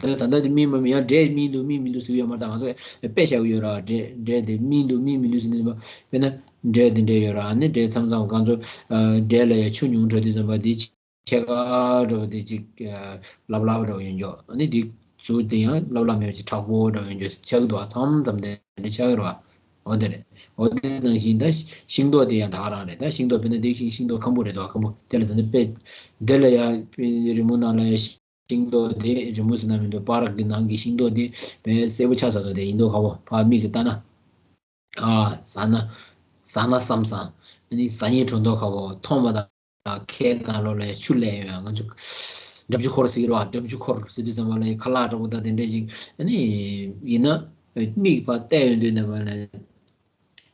ད་ད་ལྟ་དེ་སྨིན་མ་སྨིན་ཡང་འབྲས་སྨིན་འདུག་སྨིན་མི་འདུག་ཟེར་གྱི་ཡོད་མ་རེད་ད། ང་ཚོ་དཔེ་བཞག་གི་ཡོད་ར། འབྲས་འབྲས་དེ་སྨིན་འདུག་སྨིན་མི་འདུག་ཟེར་ནས་དཔེར་ན་འབྲས་དེ་འདྲས་ཡོད་ར། ཨ་ནི་འབྲས་མཚམས་མཚམས་ང་ཚོ་ཨ་འབྲས་ལ་ཡང་ཆུ་ཉུང་དྲགས་དུས་ཙམ་པ་དེ་ཕྱེད་ཀ་འདྲ་བོ་དེ་ཅིག་ལབ་ལབ་འདྲ་བོ་ཡོད་འགྱོ། ཨ་ནི་དེ་གཟུགས་དེ་ཡང་ལབ་ལབ་མེད་པ་ཅིག་མཁྲེགས་པོ་འདྲ་བོ་ཡོད་འགྱོ། ཆགས་ཀྱི་འདུག་བ། མཚམས་མཚམས་དེ་འདྲ་ཆགས་ཀྱི་རེད་བ། འོ་དེ་རེད། འོ་དེ་ནང་བཞིན་ད་ཤིང་ཏོག་དེ་ཡང་ད་ག་རང་རེད། ད་ཤིང་ཏོག་དཔེར་ན་དེ་ཤིང་ཤིང་ཏོག་ཁམ་བུ་རེད་འདུག་བ། ཁམ་བུ་དེ་ལ་ད་ནི་དཔེ་དེ་ལ་ཡང་རི་མོ་ནང་ལ་ཡང་ཤིང་ཏོག་དེ་རི་མོ་ཟེར་ན་མི་འདུག་པར་གི་ནང་གི་ཤིང་ཏོག་དེ་དཔེ་སེར་པོ་ཆགས་ཚར་འདུག་དེ་ཡིན་མདོག་ཁ་པོ་ཕར་མིག་གིས་ལྟ་ན། ཨ་ཟ་ན་ཟ་ན་བསམ་བསམ། ཨ་ནི་ཟ་སྙིང་བྲོ་མདོག་ཁ་པོ། མཐོང་བ་དང་ཁའི་ནང་ལོགས་ལ་ཆུ་སླེབས་ཡོང་། ང་ཚོ་འགྲམ་ཆུ་འཁོར་ཟེར་གྱི་རེད་བ། འགྲམ་ཆུ་འཁོར་ཟེར་དུས་ཙམ་པ་ལ་ཁ་ལག་འདྲ་པོ་དང་དེ་འདྲས་ཅིག་ཨ་ནི་ཡིན་ན་མིག་ཕར་བལྟས་ཡོང་དུས་ནས་པ་ལ་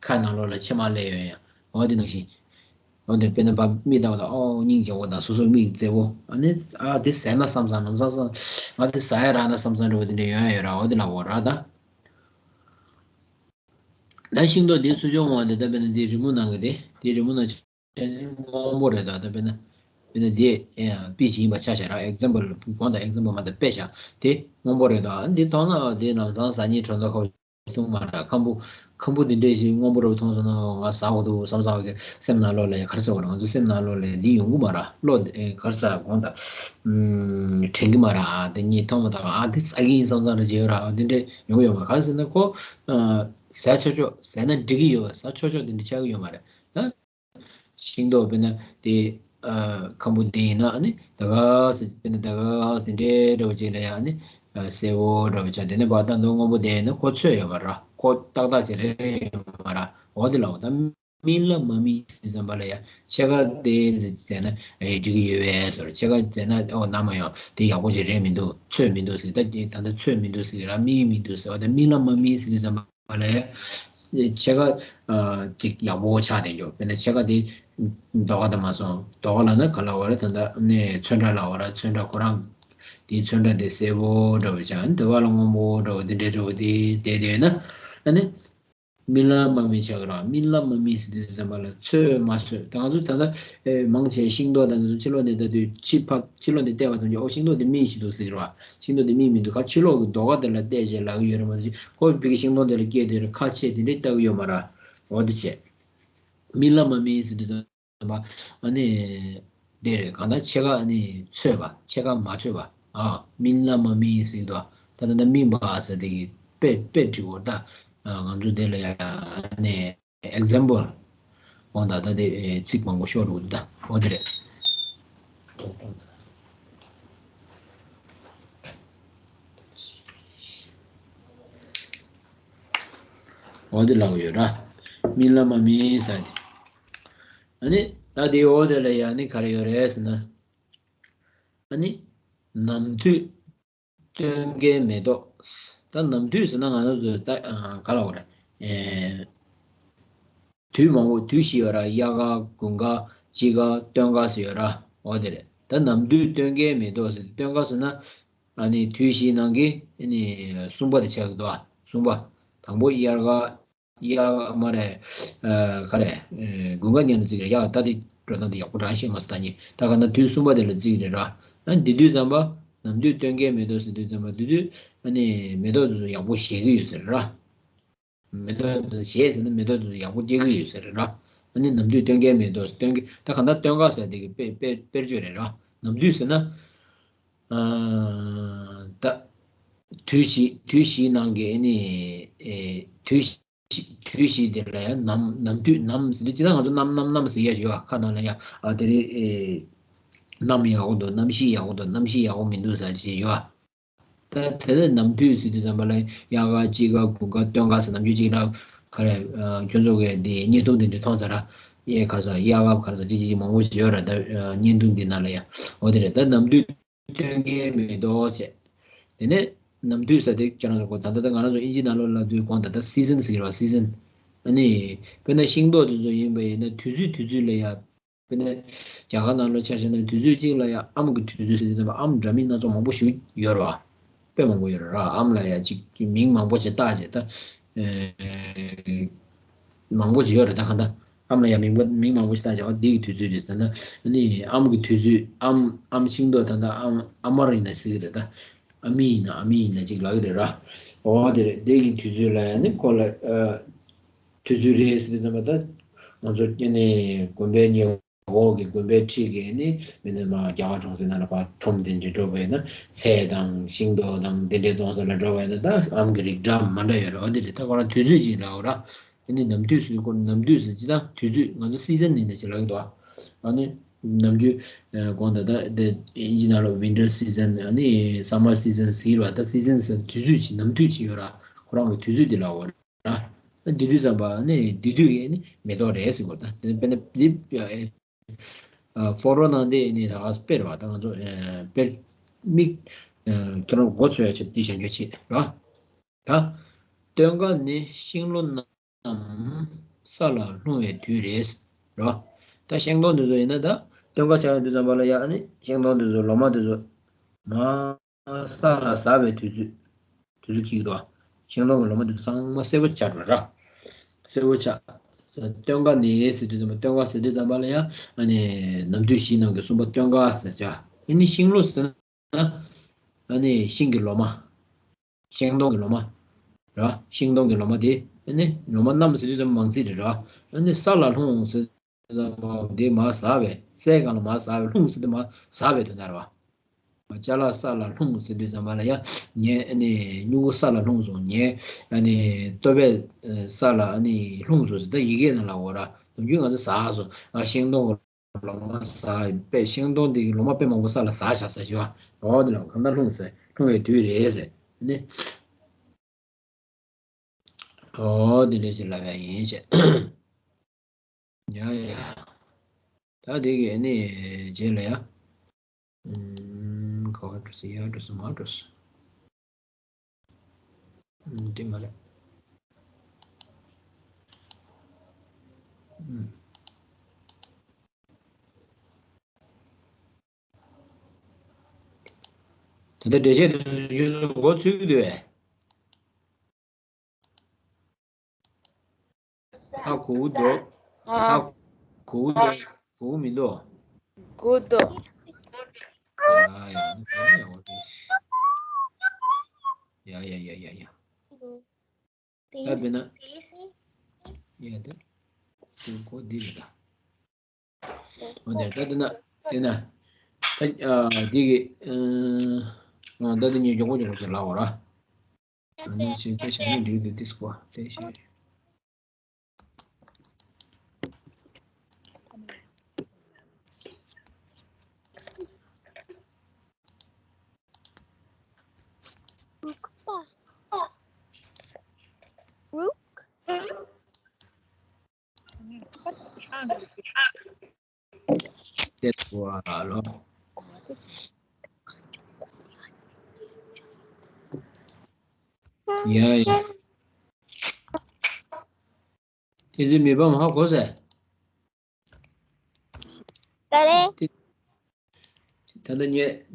ཁ་ནང་ལོགས་ལ་མཆི་མ་སླེབས་ཡོང་ཡ། འོ་དེ་ནང་བཞིན། འོ་དེ་དཔེར་ན་ཕར་མིག་ལྟ་བ་དང་ཨོ་སྙིང་རྗེ་བོ་དང་སོ་སོའི་མིག་མཛེས་པོ། ཨ་ནི་ཨ་དེ་ཟས་ན་བསམ་བསམ་ལམ་སང་སང་ང་དེ་ཟ་ཡ་རག་ན་བསམ་བསམ་འདྲ་པོ་དེ་འདྲས་ཡོང་ཡ་ཡོད་ར། འོ་དེ་ལབ་དགོས་ར་ད། ད་ཤིང་ཏོག་འདི་སུ་ཅོག་འོང་བ་འདི་ལྟ་བས་ན་འདི་རི་མོ་ནང་གི་དེ་དེ་རི་མོ་ནང་ཆ་ནི་སྔོན་པོ་རེད་ད། ད་དཔེར་ན་དཔེར་ན་འདི་དཔེ་ཅིག་ཡིན་པ་ཆ་བཞག་ར། ཨེག་ཛམ་པལ་གོང་དང་ཨེག་ཛམ་པལ་མ་ད་དཔེ་བཞག་དེ་སྔོན་པོ་རེད་ད། འདི་མཐོང་ན་འདི་ལམ་སང་ཟ་སྙིང་བྲོ་མདོག་ཁ་པོ་ཐུང་མ་ར། ཁམ་བུ་ཁམ་བུ་འདི་འདྲས་ཞིག་སྔོན་པོ་རེད་མཐོང་སོང་ན་ང་ཟ་དགོས་འདུག་བསམ་བསམ་གི་སེམས་ནང་ལོགས་ལ་ག་རེ་ཟེར་བ་རེད། ང་ཚོ་སེམས་ནང་ལོགས་ལ་འདི་ཡོང་གི་མ་ར། བློ་ག་རེ་ཟེར་གོང་དང་དྲན་གི་མ་ར། དེ་གཉིས་མཐོང་མ་ཐག་ཨ་འདི་ཟ་གི་ཡིན་བསམ་བསམ་རེ་བྱེད་ཡོད་ར། འདི་འདྲས་ཡོང་གི་ཡོད་མ་རེད། ག་རེ་ཟེར་ན་ཁོ། ཟ་ཆོག་ཆོག་ཟས་ན་འགྲིག་གི་ཡོད་པ། ཟ་ཆོག་ཆོག་དེ་འདྲ་ཆགས་ཀྱི་ཡོད་མ་རེད། ཨ། ཤིང་ཏོག་དཔེར་ན་དེ་ཨ་ཁམ་བུ་དེ་ཡིན་ན་ཨ་ནི་ད་ག་སེ་དཔེར་ན་ད་ག་སེ་འདྲའི་འདྲ་བོ་ཅིག་ལ་ཡང་ཨ་ནི་ཨ་སེར་པོ་འདྲ་བོ་ཆགས། དེ་ནས་ཕར་ལྟ་འདུག་སྔོན་པོ་དེ་ཡིན་ན་ཁོ་ཚོས་ཡོད་མ་རེད། ཁོ་ཏག་ཏག་ཅིག་རེད་ཡོད་མ་རེད། འོ་དེ་ལ་འོ་ད། སྨིན་ལ་མ་སྨིན་ཟེར་བསམ་པ་ལ་ཡ་ཕྱེད་ཀ་དེ་ཟེར་ན་ཨེ་འགྲིག་གི་ཡོད་པས་ཟེར། ཕྱེད་ཀ་ཟེར་ན་ཨོ་ན་མ་ཡོང་དེ་ཡག་པོ་ཞིག་རེད་མི་འདུག་ཚོས་མི་འདུག་ཟེར། ད་ད་ལྟ་ཚོས་མི་འདུག་ཟེར་ར་སྨིན་མི་འདུག་ཟེར་བ་དེ་སྨིན་ལ་མ་སྨིན་ཟེར་བསམ་པ་ལ་ཡ་ཕྱེད་ཀ་ཨ་ཅིག་ཡག་པོ་ཆགས་བསྡད་འགྱོ། དཔེར་ན་ཕྱེད་ཀ་དེ་རྡོག་ཁ་དེ་མ་སོང་། རྡོག་ཁ་ལབ་ན་ག་ལབ་དགོས་རེད། ད་ལྟ་ནས་ཚོན་ཁྲ་ལབ་དགོས་ར། ཚོན་ཁྲ་ཁོ་རང་དེའི་ཚོན་ཁྲ་དེ་སེར་པོ་འདྲ་བོ་ཆགས། དེ་བ་ལ་སྔོན་པོ་འདྲ་བོ་དེ་འདྲ་འདྲ་བོ་དེ་བསྡད་བསྡད་ན་ཨ་ནི། རྨི་ལམ་མ་རྨིས་ཆགས་ར། རྨི་ལམ་མ་རྨིས་ཟེར་དུས་ཙམ་པ་ལ་ཚོད་མ་ཚོད། ད་ང་ཚོ་ད་ལྟ་ཨེ་མང་ཆེ་ཤིང་ཏོག་དང་ཕྱི་ལོགས་ནས་ལྟ་དུས་ཕྱི་ཕ་ཕྱི་ལོགས་ནས་བལྟས་པ་ཙམ་གྱིས་ཨོ་ཤིང་ཏོག་དེ་རྨིས་ཤིག་འདུག་ཟེར་གི་རེད་བ། ཤིང་ཏོག་དེ་རྨིས་མི་འདུག་ཁ་ཕྱི་ལོགས་ཀྱི་རྡོ་ཁ་དེ་ལ་བལྟས་བྱས་ལབ་ཀྱི་ཡོད་རེད་མ་གཏོགས་ཁོ་བོད་ཀྱི་ཤིང་ཏོག་དེ་ལ་སྐྱེས་དུས་ཁ་ཕྱེ་དེ་འདྲས་ལྟ་གི་ཡོད་མ་རེད། འོ་དེ་བྱས། རྨི་ལམ་མ་རྨིས་ཟེར་དུས་ཙམ་པ་ཨ་ནི་དེ་རེད། གང་ལྟར་ཕྱེད་ཀ་ཨ་ནི་ཚོད་པ་ཕྱེད་ཀ་མ་ཚོད་པ། ཨ་རྨི་ལམ་མ་རྨིས་ཟེར་གི་འདུག་ད་ད་ལྟ་རྨིས་པ་ཟེར་དེ་གི་དཔེ་དཔེ་བྲིས་འོར་ད། ང་ཚོ་དེ་ལ་ཡ་ཨ་ནི་ཨེག་ཛམ་པལ་འོང་ད། ད་དེ་ཚིག་མང་པོ་ཤོར་འདུག་ད་འོ་དེ་རེད། འོ་དེ་ལབ་ཡོད་ར། རྨི་ལམ་མ་རྨིས་ཟེར་དེ། ཨ་ནི་ད་དེའི་འོག་དེ་ལ་ཡང་ནི་ག་རེ་ཡོད་རེད་ཟེར་ན། ཨ་ནི་ནམ་དུས་སྟོན་ཀའི་མེ་ཏོག་ད་ནམ་དུས་ཟེར་ན་ང་ཚོ་ཚོས་ད་ག་ལབ་དགོས་རེད། ཨེ། དུས་མང་པོ་དུས་བཞི་ཡོད་ར། དབྱར་ཁ། དགུན་ཁ། དཔྱིད་ཁ། སྟོན་ཁ་ཟེར་ཡོད་ར། འོ་དེ་རེད། ད་ནམ་དུས་སྟོན་ཀའི་མེ་ཏོག་ཟེར། སྟོན་ཁ་ཟེར་ན་ཨ་ནི་དུས་བཞིའི་ནང་གི་ཨ་ནི་གསུམ་པ་དེ་ཆགས་ཀྱི་འདུག་ཨ། གསུམ་པ། དང་པོ་དབྱར་ཁ། དབྱར་ཁ་མ་རེད། ཨ་ག་རེད། ཨ་དགུན་ཁ་ཉན་ན་ཅིག་རེད། ཡ་ད་དེ་འགྲོ་སྟངས་དེ་ཡག་པོ་རང་ཤེས་མ་སོང་ད་ནི། ད་ག་ན་དུས་གསུམ་པ་དེ་ལ་ཅིག་རེད་ར། ཨ་འདི་དུས་ཙམ་པ་ནམ་དུས་སྟོན་ཀའི་མེ་ཏོག་ཟེར་དུས་ཙམ་པ་དེ་དུས་ཨ་ནི་མེ་ཏོག་དེ་ཚོ་ཡག་པོ་བཞད་ཀྱི་ཡོད་ཟེར་ར། མེ་ཏོག་དེ་ཚོ་བཞད་ཟེར་ན་མེ་ཏོག་དེ་ཚོ་ཡག་པོ་སྐྱེ་གི་ཡོད་ཟེར་ར། ཨ་ནི་ནམ་དུས་སྟོན་ཀའི་མེ་ཏོག་སྟོན་ཀའི་ད་ག་ད་སྟོན་ཁ་ཟེར་དེ་གི་དཔེ་དཔེ་དཔེར་བརྗོད་རེད་ར། ནམ་དུས་ཟེར་ན། ཨ་ད་དུས་བཞི་དུས་བཞིའི་ནང་གི་ཨ་ནི་ཨེ་དུས་བཞི་དུས་བཞི་དེ་ལ་ཡང་ནམ་ནམ་དུས་ནམ་ཟེར་དུས་ཅི་ད་ང་ཚོ་གནམ་གནམ་གནམ་ཟེར་ཡ་ཞུ་བ་ཁ་ནང་ལ་ཡ་ཨ་དེ་རིང་ཨེ་གནམ་ཡག་པོ་འདུག་གནམ་གཤིས་ཡག་པོ་འདུག་གནམ་གཤིས་ཡག་པོ་མི་འདུག་ཟེར་ཅིག་ཡོད་ཨ། ད་དེ་ནས་ནམ་དུས་ཟེར་དུས་ཙམ་པ་ལ་དབྱར་ཁ་དཔྱིད་ཁ་དགུན་ཁ་སྟོན་ཁ་ཟེར་ནམ་རྒྱུན་གཅིག་ལ་ག་རེ་ཁྱོད་ཚོ་གི་འདི་བརྙན་ཐུང་འདི་འདྲ་མཐོང་ཚར་ར། ཡེ་ག་ས་དབྱར་ཁ་ག་རེ་ས་ཅི་ཅི་ཅི་མང་པོ་ཞིག་ཡོད་ར། ད་བརྙན་ཐུང་འདི་ནང་ལ་ཡ་འོ་དེ་རེད། ད་ནམ་དུས་སྟོན་ཀའི་མེ་ཏོག་བྱས། དེ་ནས་ནམ་དུས་ཟེར་དེ་ཁྱེད་རང་ཚོ་གོ་ད་ལྟ་ད་ང་རང་ཚོ་ཨིན་ཇི་ནང་ལོགས་ལ་དུས་གོང་ད་ལྟ་སི་ཛན་ཟེར་གི་རེད་བ། སི་ཛན། ཨ་ནི་དཔེར་ན་ཤིང་ཏོག་དེ་ཚོ་ཡིན་པ་ཡིན་ན་དུས་ཚོད་དུས་ཚོད་ལ་ཡ། དཔེར་ན་རྒྱ་གར་ནང་ལོགས་ཆ་བཞག་ན་དུས་ཚོད་གཅིག་ལ་ཡ་ཨམ་གྱི་དུས་ཚོད་ཟེར་དུས་ཙམ་པ་ཨམ་འདྲ་མིན་སྣ་ཚོགས་མང་པོ་ཞིག་ཡོད་རེད་བ། དཔེ་མང་པོ་ཡོད་རེད་ར། ཨམ་ལ་ཡ་གཅིག་མིང་མང་པོ་ཞིག་བཏགས་བྱས་ད། ཨེ། མང་པོ་ཞིག་ཡོད་རེད་ད་གང་ལྟར། ཨམ་ལ་ཡ་མིང་པོ་མིང་མང་པོ་ཞིག་བཏགས་བྱས་པ་འདི་གི་དུས་ཚོད་རེད་ཟེར་ན། ཨ་ནི་ཨམ་གྱི་དུས་ཚོད་ཨམ་ཨམ་ཤིང་ཏོག་ད་ལྟ་ཨམ་ཨ་མར་ཡིན་ན་ཟེར་གི་རེད་ད། ཨ་མི་ཡིན་ན་ཨ་མི་ཡིན་ན་ཅིག་ལབ་གི་རེད་ར། འོ་དེ་རེད། འདི་གི་དུས་ཚོད་ལ་ཡ་ནི་ཁོ་ལ་ཨ། དུས་ཚོད་རེད་ཟེར་དུས་ཙམ་པ་ད་ང་ཚོ་ཨ་ནི་དགོན་པའི་ཉེ་འོག་གི་དགོན་པའི་འཁྲིས་ཀྱི་ནི་མི་ནི་མ་རྒྱ་གར་གྲོང་གསེབ་ནང་ལ་ཕར་ཁྲོམ་དེ་འདྲ་འགྲོ་བས་ན་ཚལ་དང་ཤིང་ཏོག་དང་དེ་འདྲའི་བཙོང་ས་ལ་འགྲོ་བས་ན་ད་ཨམ་གྱི་རིགས་འདྲ་མ་འདྲ་ཡོད་རེད། འོ་དེ་རེད། ད་ཁོ་རང་དུས་ཚོད་ཅིག་ལའོ་ར། ཨ་ནི་ནམ་དུས་སུ་ཁོ་ནམ་དུས་སུ་ཅི་ད་དུས་ཚོད་ང་ཚོ་སི་ཛན་ནི་འདྲ་ཞིག་ལབ་ཀྱི་འདུག་ཨ་ནི་ནམ་རྒྱུན་གོང་ད་ད་དེ་ཨིན་ཇི་ནང་ལ་ཝིན་ཊར་སི་ཛན་ཨ་ནི་སམ་མར་སི་ཛན་ཟེར་བ་ད་སི་ཛན་ཟེར་དུས་ཚོད་ཅིག་ནམ་དུས་ཅིག་ཡོད་ར། ཁོ་རང་གི་དུས་ཚོད་དེ་ལའོ་ར། ད་འདི་དུས་ཙམ་པ་ནི་འདི་དུས་ཀྱི་ནི་མེ་ཏོག་རེད་ཟེར་དགོས། ད་དེ་དཔེར་ན་འདི་ཨ་ཕོ་ཊོ་ནང་དེ་ནི་ད་ག་དཔེ་རེད་བ། ད་ང་ཚོ་ཨ་དཔེ་མིག་ཨ་ཁྱེད་རང་མགོ་ཚོས་ཡ་ཆེད་འདི་བཞག་རྒྱུ་བྱེད་རེད་བ། ད་སྟོན་ཁ་ནི་ཤིང་ལོ་རྣམས་ས་ལ་ལྷུང་བའི་དུས་རེད་རེད་བ། ད་ཤིང་སྡོང་འདི་ཚོ་ཡིན་ན་ད་སྟོན་ཁ་ཆགས་ཡོང་དུས་ཙམ་པ་ལ་ཡ་ཨ་ནི་ཤིང་སྡོང་འདི་ཚོ་ལོ་མ་འདི་ཚོ་མ། ས་ལ་ཟགས་པའི་དུས་ཚོད། དུས་ཚོད་ཅིག་འདུག་ཤིང་སྡོང་གི་ལོ་མ་དེ་ཚོ་ཚང་མ་སེར་པོ་ཆགས་འགྲོ་ར། སེར་པོ་ཆགས། སྟོན་ཁ་ནི་ཟེར་དུས་ཙམ་པ་སྟོན་ཁ་ཟེར་དུས་ཙམ་པ་ལ་ཡང་ཨ་ནི་ནམ་དུས་བཞི་ནང་གི་གསུམ་པ་སྟོན་ཁ་ཟེར་བྱ། ཨ་ནི་ཤིང་ལོ་ཟེར་ན་ཨ་ནི་ཤིང་གི་ལོ་མ། ཤིང་སྡོང་གི་ལོ་མ། ར། ཤིང་སྡོང་གི་ལོ་མ་དེ་ཨ་ནི་ལོ་མ་རྣམས་ཟེར་དུས་ཙམ་པ་མང་ཚིག་རེད་ར། ཨ་ནི་ས་ལ་ལྷུང་ཟེར་དུས་ཙམ་པ་དེ་མར་ཟགས་པས་སའི་སྒང་ལ་མར་ཟགས་པས་ལྷུང་ཟེར་དུས་མར་ཟགས་པའི་དོན་དག་རེད་བ། ཅ་ལག་ས་ལ་ལྷུང་ཟེར་དུས་ཙམ་པ་ལ་ཡ། ངའི་ཨ་ནི་སྨྱུ་གུ་ས་ལ་ལྷུང་སོང་། ངའི་ཨ་ནི་ལྟོ་ཕད་ས་ལ་ཨ་ནི་ལྷུང་སོང་ཟེར། ད་ཡི་གེ་ནང་ལ་འོ་ར་ནམ་རྒྱུན་ང་ཚོ་ཟགས་སོང་། ཨ་ཤིང་སྡོང་གི་ལོ་མ་ཟགས་པས་ཤིང་སྡོང་འདི་གི་ལོ་མ་དཔེ་མང་པོ་ས་ལ་ཟགས་བཞག་ཟེར་ཞུ་བ། འོ་དེ་ལ་གང་ལྟར་ལྷུང་ཟེར་ལྷུང་བའི་དུས་རེད་ཟེར་ཨ་ནི། འོ་དེ་འདྲ་ཞིག་ལབ་ཡ་ཡིན་ཅེས། ཡ་ཡ། ད་དེ་གི་ཨ་ནི་རྗེས་ལ་ཡ། ཨུམ། ག་བ་འགྲོ་སི་ཡ་འགྲོ་སི་མ་འགྲོ་སི། ཨུམ། དེ་མ་རེད། ཨུམ། ད་ལྟ་འགྲེལ་བཤད་དེ་ཚོ་ཡོད་ཚོ་མགོ་ཚོས་ཀྱི་འདུག་བས། ཧ་གོ་གི་འདུག་ཧ་ཨ། གོ་གི་འདུག་གོ་གི་མི་འདུག་གོ་འདུག་ཡ་ཡ་ཡ་ཡ་འོ་དེ། ཡ་ཡ་ཡ་ཡ་ཡ། ད་དཔེར་ན། ཡ་ད། དེ་གོ་འདི་རེད་ད། འོ་དེ་ད་དེ་ན་དེ་ན། ད་ཨ་འདི་གི་ཨ་ད་དེ་ཉིད་མགྱོགས་པོ་མགྱོགས་པོ་ཅིག་ལབ་འོ་ར། ཨ་ནི་ཅིག་ད་བྱ་ངན་འདི་འདི་ཏིས་གོ་དེ་ཤེས། Rook. That's what I love. Yeah, yeah. དེ་ཚོའི་མི་ཕམ་ཧ་གོ་ཟེར། ག་རེ། དེ་ད་ལྟ་ངས།